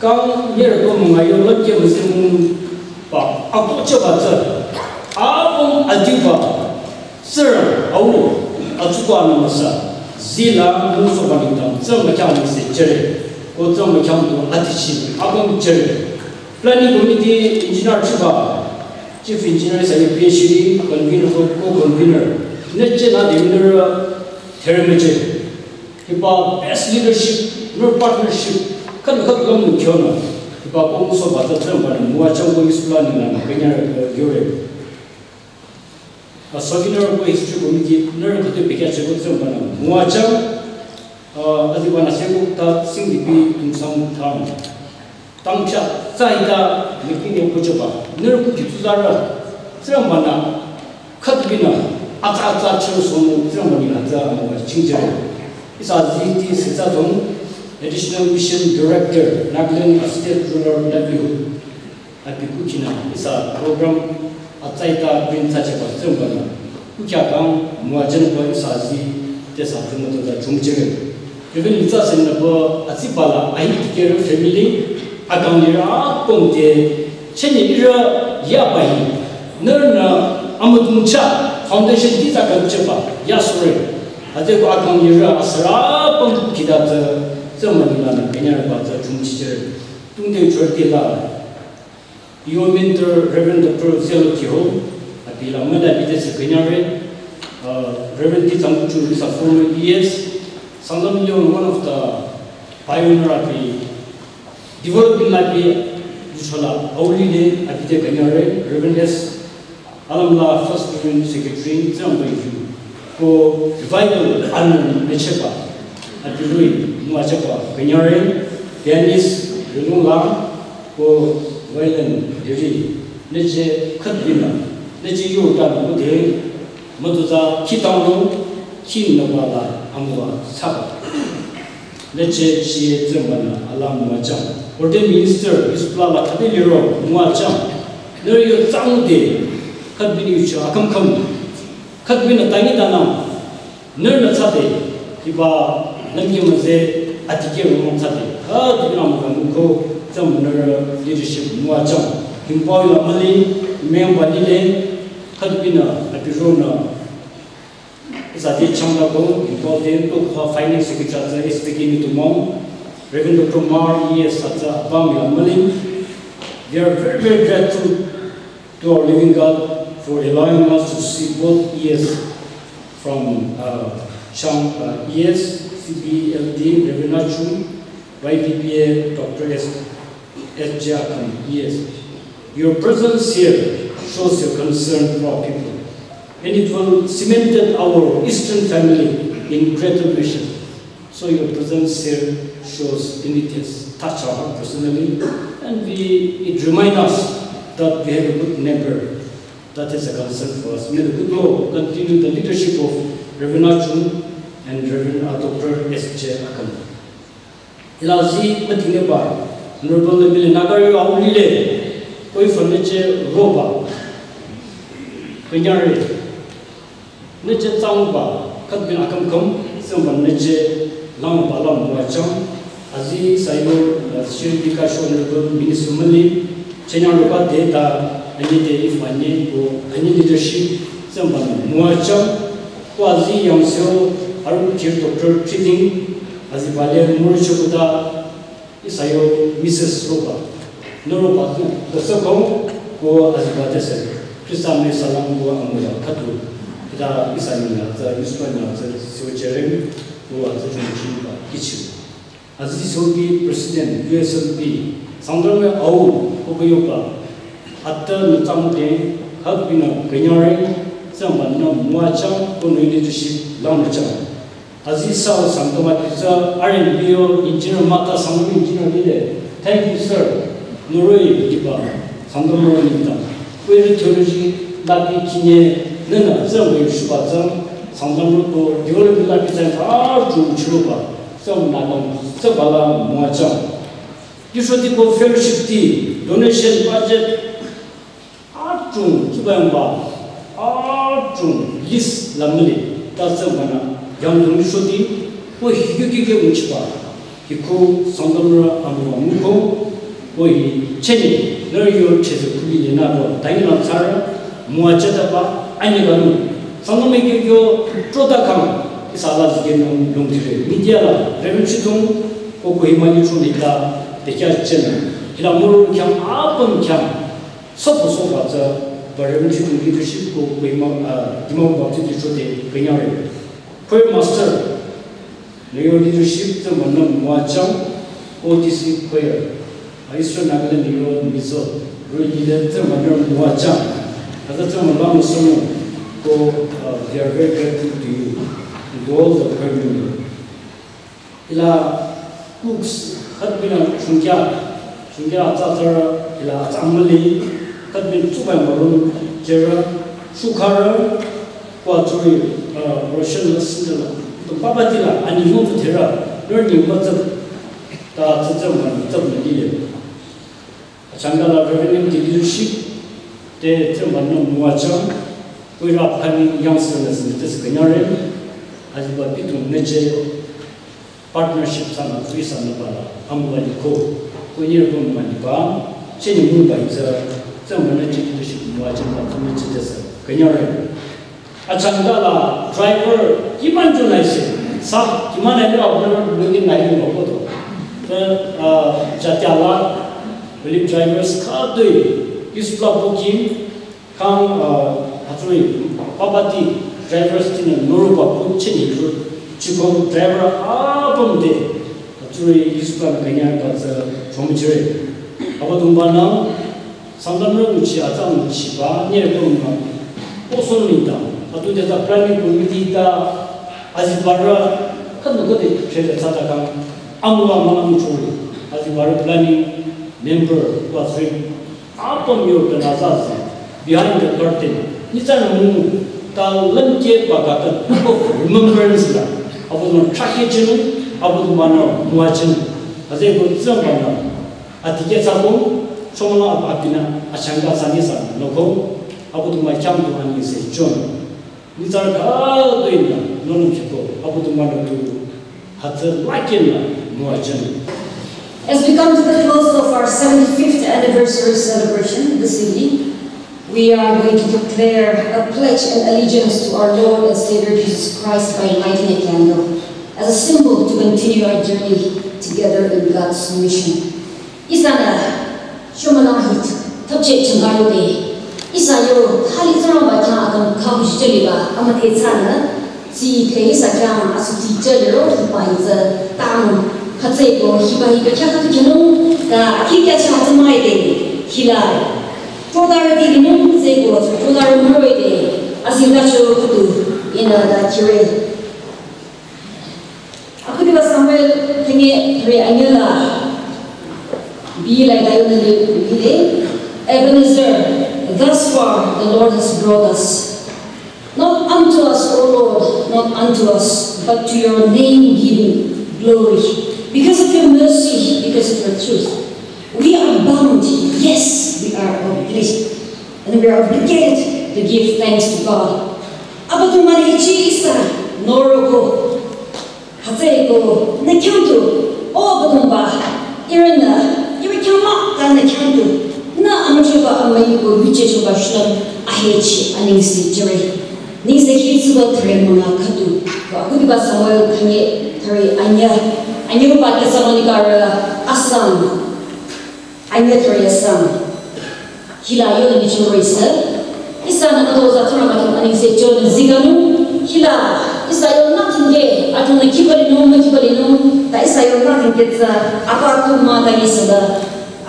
Kang nyerü ko münga yo lüpkeh müzimung ba, akohcheba tsü. Apüm adiba, sir, au, atsukwa nü müsa. Zila, müsoba nengdang, tsü mükhyang müse chere. Ko tsü mükhyang tu atichi, apüm chere. Planning committee engineer chiba, chief engineer sa P H D convener ko co-convener. Nüche nü de nührü thermeche. Hiba best leadership, nührü partnership, khüdu khüdu lümnü khyonü. Hiba ko müsoba tsü tsü banü müwajü ko is planning la künyang yore. A souvenir ko history committee nührü khüdu bekya cheko tsü banü müwajü. A, aziba nü seko ta singdi pi tumsang tham. Tangcha, tsü hita, meeting yo kuchoba. Nührü kuki tsuzarü, tsürü banü, khüdu binü, atsa atsa chiro sono, tsürü banü atsa mo chingjere. Ihsa ziti sitsa dong, Additional Mission Director, Nagaland State Rural Livelihood. Abi kukinü, ihsa program atsa hita bin tsacheba tsürü banü. Kukyakang, müwajünba ihsa zi, tesa tsürü mütoza chungchebe. Even litsa senna bo atsibala ahi tikeh family akang lirü apüm te chenye lirü yaba hi. Nührünü amüdungcha foundation titsa kangcheba ya sure. Ate ko akang lirü asürü apüm kita tsü tsü münila nü künyangba tsü chungchicheh. Tungte chorti la Your mentor, Reverend Doctor Zelo Kiho, abi la mela bide se künyangre, uh, Reverend T Tsanguchu is a former E S, Sangam Leon, one of the pioneer abi development abi, Juchola, Auli le, abi de künyangre, Reverend S, Alam la First Reverend Secretary, Zambui Ju, ko revival anu mecheba, abi lui, müwajüba, künyangre, pianist, Rilung la, ko violin diri, nüche khüdu binü, nüche yu ta lu de, mütuza khitang lu, khin nüba la amüwa saba. Nüche chie tsü banü ala müwajü. Ordained minister, is pla la khüde liro müwajü. Nührü yo tsang de, khüdu binü yucho akam kam. Khüdu binü tangi tanang. Nührünü tsade, hiba lümkhi müze atikeh rungmang tsade. Khüdu binü müka müko, tsü münührü leadership müwajü. Himpao yo amüli, memba lile, khüdu binü abi ronü. Zade changda ko, himpao de, to kwa finance secretary tsü S P K ni tumong. Reverend Doctor Mar E S tsü abang yo amüli. We are very, very grateful to our living God for allowing us to see both E S from, uh, Chang, uh, E S, C B L D, Reverend Achu, Y P P A, Doctor S, S J Akam, E S. Your presence here shows your concern for our people, and it will cemented our Eastern family in greater vision. So your presence here shows, and it has touched our heart personally, and we, it reminds us that we have a good neighbor that is a concern for us. May the good Lord continue the leadership of Reverend Achung and Reverend, uh, Doctor S J Akam. Hila zi mütingneba, Honorable M L A Nagarü Aulile, koi furniture roba, künyangre. Nüche tsangba, khüdu binü akam kam, tsangba nüche langba la müwajü. Azi sayo, uh, Shri Bika Shon Honorable Minister Mali, chenyang roba de ta, Ani te if ani ko ani leadership tsamba müwajang ko azi yangso aru chief doctor treating azi bale murcho kuta isayo Missus Roba. Noroba tu dasakong ko azi bate se. Krista me salam ko amura katu. Kita isa ni na za Yusuf na za so jerem ko azi chungchi ba kichu. Azi sobi President U S L P Sangdram me au ko ko yoba. Atta na tsamte hak bina kanyare tsamba na müwajang ko nui leadership lam chang. Azi sao Sangdram a pizza R and B O engineer mata Sangdram engineer lile. Thank you sir. Nuroi diba Sangdram nuroi nita. Kwere theology lapi kinye nena tsamba shuba tsang Sangdram ko development lapi tsang a tu chuba. Tsam na long tsabala müwajang. Yusho ti ko fellowship ti donation budget atung tsubang ba atung list lamle ta tsang bana yang dong yusho ti ko hikyu kike muchiba hiko Sangdram ra amwa muko ko hi cheni ner yo cheze kubi le na ko tangi na tsara müwajata ba ani ba nu Sangdram me kyo trota kang isa la zige nung nung dire media la revenue chitung ko ko himani chuni ta de kya chena hila mur kya apam kya Sopo sopo atsa Barem Chitung leadership ko Kohima, ah, Dimapur Baptist Church te kanyare. Choir master, neo leadership te manam mwachang, O T C choir, ah, Eastern Nagaland neo Mizo, ro leader te manam mwachang. Ata te manam sono ko, ah, we are very grateful to you and to all the choir members. Ila cooks, khatbina chungkya, chungkya atsa tsara, ila atsa amali, khatbin tsubai marum, jera, shukara, kwa tsuri, uh, Russian la sindala, to papa tila, ani mo to thera, learning matsap, ta tsatsa man, tsap na lile. Achangala revenue ti leadership te te manno mwachang, kuira upcoming youngsters ni te kanyare, aziba pitung neche partnership sana kuisa na bala, amwa ni ko, kunyere ko mani ba, cheni mu ba itsa, te manno ti leadership mwachang ba te neche te sa kanyare. Achangdala driver kiman tu nai se, sa kiman nai le apna lungin nai le mako to. Te, ah, jatiala, beli drivers ka dui, isla booking, kang, ah, atsui, papati drivers tina nuru papu chini tu, chiko driver apam de, atsui isla kanya ka sa chomichire. Apa tumbana, Sangdamrü nguchi atsa nguchiba, nyere kong ma. Oson nita, atu deta planning committee ta, azibarü, kanu kote chede tsata kang, amwa ma amuchuri, azibarü planning member, kwa sri, apam yo kena zazi, behind the curtain, nitsa na mu, ta lemke pa ka ta book of remembrance la, abu no trake chenu, abu no mano, mwa chenu, aze ko tsang bana, Adikeh tsako, chomala ap-, apina, achangka sani sa, noko, abu tumai cham tu ani se chon. Nitsar ka tu ina, nono chiko, abu tumai tu, hatsa lakin na, mo achan. As we come to the close of our seventy-fifth anniversary celebration this evening, we are going to declare a pledge and allegiance to our Lord and Savior Jesus Christ by lighting a candle as a symbol to continue our journey together in God's mission. Ihsanü, shomana hit, thapche changaro de. Ihsa yo, thali tsarang ba kya akam kabu chali ba, amate tsana, tsi te ihsa kya asu tsi chali ro, hiba hitsa, tang, hatse ko, hiba hiba kya katu kino, ka, aki kya cha hatsa mai de, hila. Todar de no, tse ko, todar maro de, asinga cho kutu, ina da kire. Akutiba Samuel tenge re angela. Be like Diana Lily. Ebenezer, thus far the Lord has brought us. Not unto us, O Lord, not unto us, but to your name giving glory. Because of your mercy, because of your truth. We are bound, yes, we are obliged, and we are obligated to give thanks to God. Apa tu mani chisa noroko. Hatseko, na kyantu, o Abüdongba, ihrünü, ihrü kyama ta na kyantu, Nü amüchoba amüi ko yuche choba shulüm ahechi anengse jüre. Nengse hi tsuba thüre münga khüdu. Ko akhudiba Samuel khanye thüre anyüh. Anyüh ba Thessalonika rü asang. Anyüh thüre asang. Hila yonü nyichung roh-i sü. Ihsanü khütoh-u za Tsingrangba khyang anengse jünü zikanung. Hila ihsa yonü thingke, atunü khiba linung, mükhiba linung. Ta ihsa yonü thingke tsü, apa tu mah ta nyi sü la.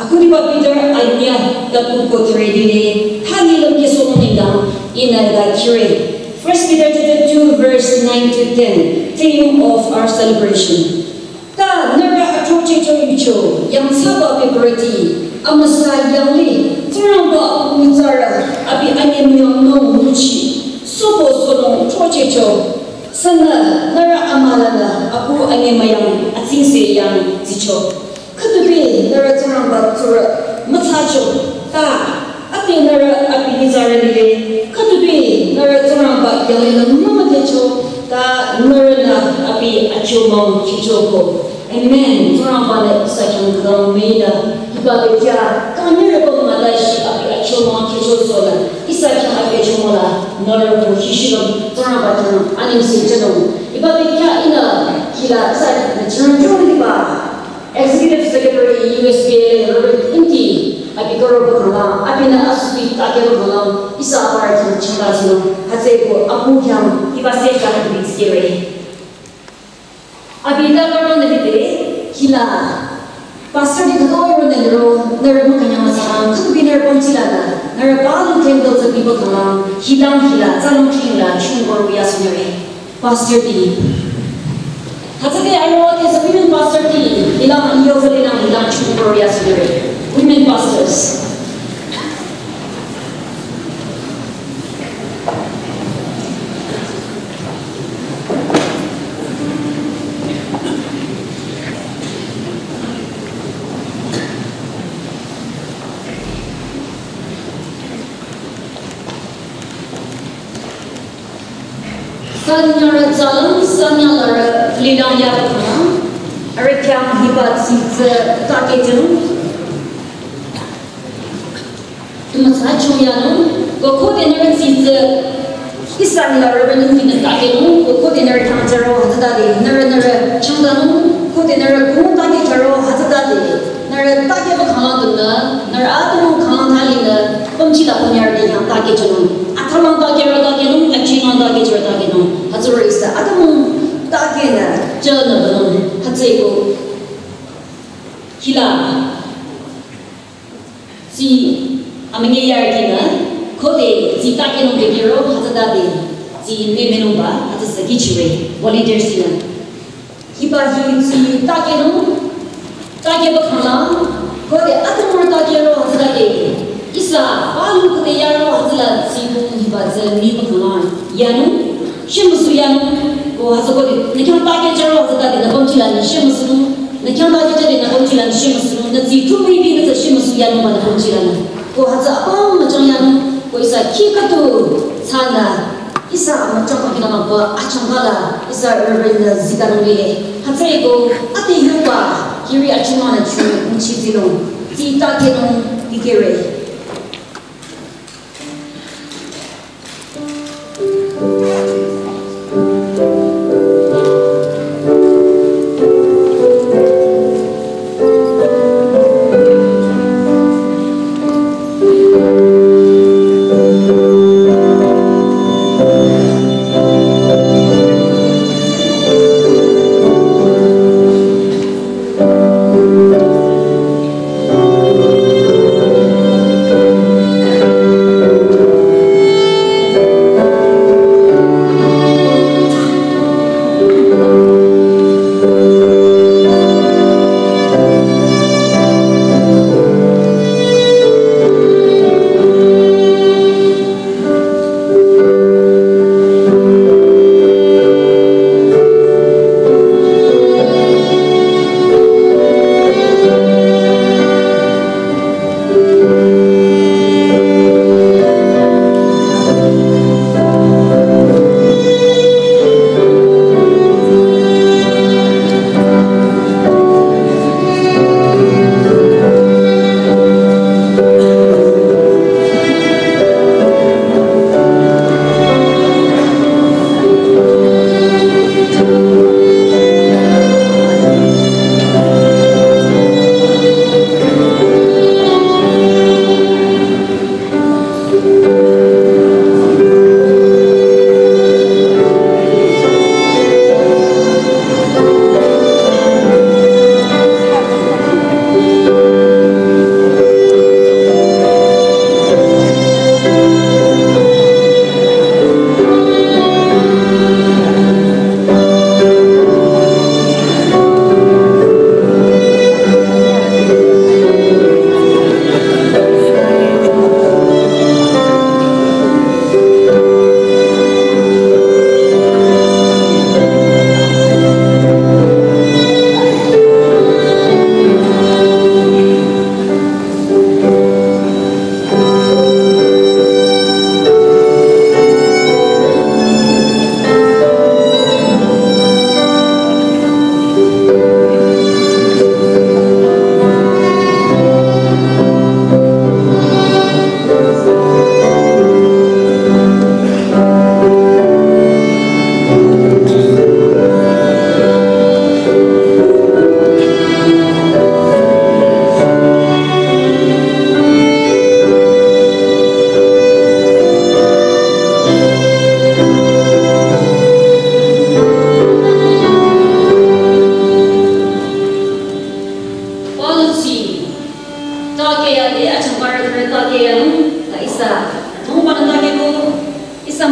Akhudiba Peter anyüh, ta kuko thüre dile, thali lümke sono nengdang, ihnü la khire. First Peter chapter two, verse nine to ten, theme of our celebration. Ta nührü athrochehcho yucho, yangthsaba bebürüti, amüsa yanglih, Tsingrangba nyitsarü, abi anyemüyangnung nguchi, sobo sonung throchehcho, sünü nührü amülanü apu anyemüyang atsingse yang tsicho. Khüdupi nührü Tsingrangba tsurü müthsacho, ta ade nührü abi nyitsarü lile, khüdupi nührü Tsingrangba yanglih nü mümüdhecho, ta nührünü abi achomang khichoko. Amen. Tsingrangba-nü ihsa khyang khütang müinü, hiba bekhyah, kang nührü ko mülashi abi achomang khichosohnü, ihsa khyang abi achomang la, nührü ko hishilüm, Tsingrangba khyang anengse jünung. Hiba bekhyah ihnü, hila ihsa khyang jünung hiba. Executive Secretary U S B L A Reverend Inti, abi karo bhangla, abinü asuti take bhangla, ihsa aparü khyang changla sino, hütsüeko apu khyang, hiba se khyang abi tsikere. Abi ta karo nü hite, hila, pastor di khütoi ronü liro, nührü mükünyang müsarang, khüdupi nührü pümchila la, nührü palu candle tsü bibo khala, hilang hila, tsanung kling la, chungor ya sünere. Pastor ti. Hütsüde aro ade sü women pastor ti. Ilang iyo fali lang ilang chukuro ya sünere. Women pastors. Sanyarü tsalang, sanyalarü lilang ya bakana. Arüh khyang hiba tsitsa takejung. Tuma tsa chung yanung, ko khode nührü tsitsa, ihsa nührü nung kina takenung, ko khode nührü khyang jüro, hütsütade, nührü nührü chung danung, khode nührü kung take jüro, hütsütade. Nührü take ba khala dunü, nührü atümung khala thalinü, pümchila pümyarü de yang take jünung. Atümung take rü takenung, achimung take jü rü takenung. Hütsürü ihsa atümung takenü, jünü banung, hütsüeko. Hila. Tsi, amünye yarü kinü, khode, tsi takenung bekiro, hütsütade, tsi memenung ba, hütsü sü kichire, volunteers kinü. Hiba hi tsi takenung, takeba khala, khode atümung takero hütsütade, ihsa, palu khode yaro hütsüla tsi kung hiba tsü miba khala, yanung, shemüsu yanung, ko hütsü khode, nü khyang takejüro hütsütade, nü pümchila nü shemüsu nung, nü khyang takejüde nü pümchila nü shemüsu nung, nü tsi tu mibi nü tsü shemüsu yanung ba nü pümchila nü. Ko hütsü apüm müchang yanung, ko ihsa khi khüdu tsünü, ihsa amüchang khinü mah ba achangkala, ihsa Reverend nü zikanung lile. Hütsüeko, ade yoba, hiri achimung nü chu, nguchi zinung, tsi takenung, dikehre.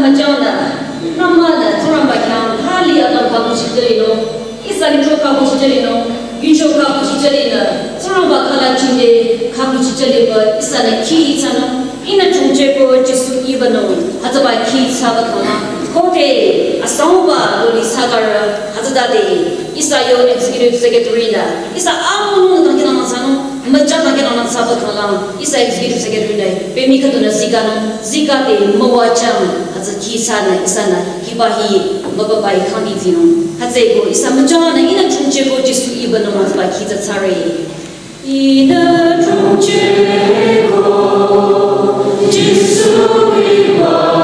Müjangnü, nümanü, Tsingrangba khyang, hali akang khakuchi jülinung, ihsa nitro khakuchi jülinung, yuncho khakuchi jülinü, Tsingrangba khala chinde khakuchi jüliba, ihsanü khi thsanung, ihnü chungcheko Jisu ibanung, hütsüba khi thsaba khanglang, kote, asangba, loli sakara, hütsütade, ihsa yo executive secretary nü, ihsa amunung dangkinang thsanung, müjang dangkinang thsaba khanglang, ihsa executive secretary nü, pemi khüdunü zikanung, zikade, müwajang, hütsü khi thsanü, ihsanü, hiba hi, mübüba hi khangdi tsinung. Hütsüeko, ihsa müjangnü, ihnü chungcheko Jisu ibanung hütsüba khi thsa thsare. Ihnü chungcheko Jisu ibanung.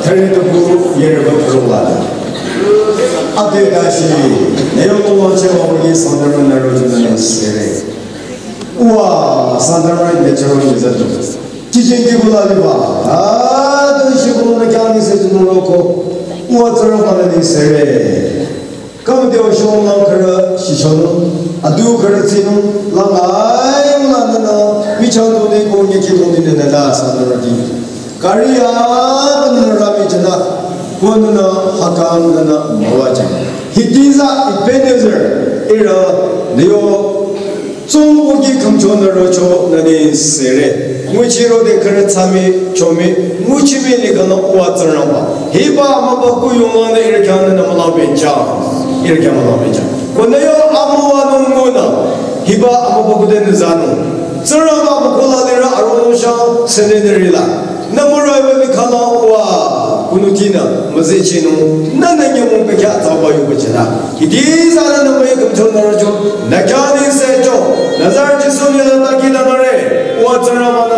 Thali tupu yerba throla. Ade dashi, neyo mo che mo ni sandara na ro jina sere. Uwa, sandara ne che ro ni zato. Chiching ki bula liba. Ah, tu shi bula na kya ni se tu mo ko. Uwa tsara bala ni sere. Kam deo shong lang khara shishon, adu khara tsinung, lang ai mula nana, michang doni ko nyeki doni nana da sanarati. Kari a nana rami jana, ko nana hakang nana mawaja. Hitiza Ebenezer, ira, leo, Tsungwüki khümchonü rocho nüni sere. Nguchirode khürü tsami chomi, nguchimi likhang uwa Tsingrangba. Hiba amübükuh yonglangnü ihrü khyang nü mülangbecha. Ihrü khyang mülangbecha. Ko nü yo amüwanung ngunü. Hiba amübükuh de nü zanung. Tsingrangba amükuh la lirü aronung shang sene nü rila. Nü mürüba likhang uwa kunutinü müzechinung. Nü nü nyümong bekhyah tsaba yubechela. Hiti zanü nü müi khümchonü rocho. Nü khyang ni secho. Nü zar Jisu ni la taki danare. Uwa Tsingrangba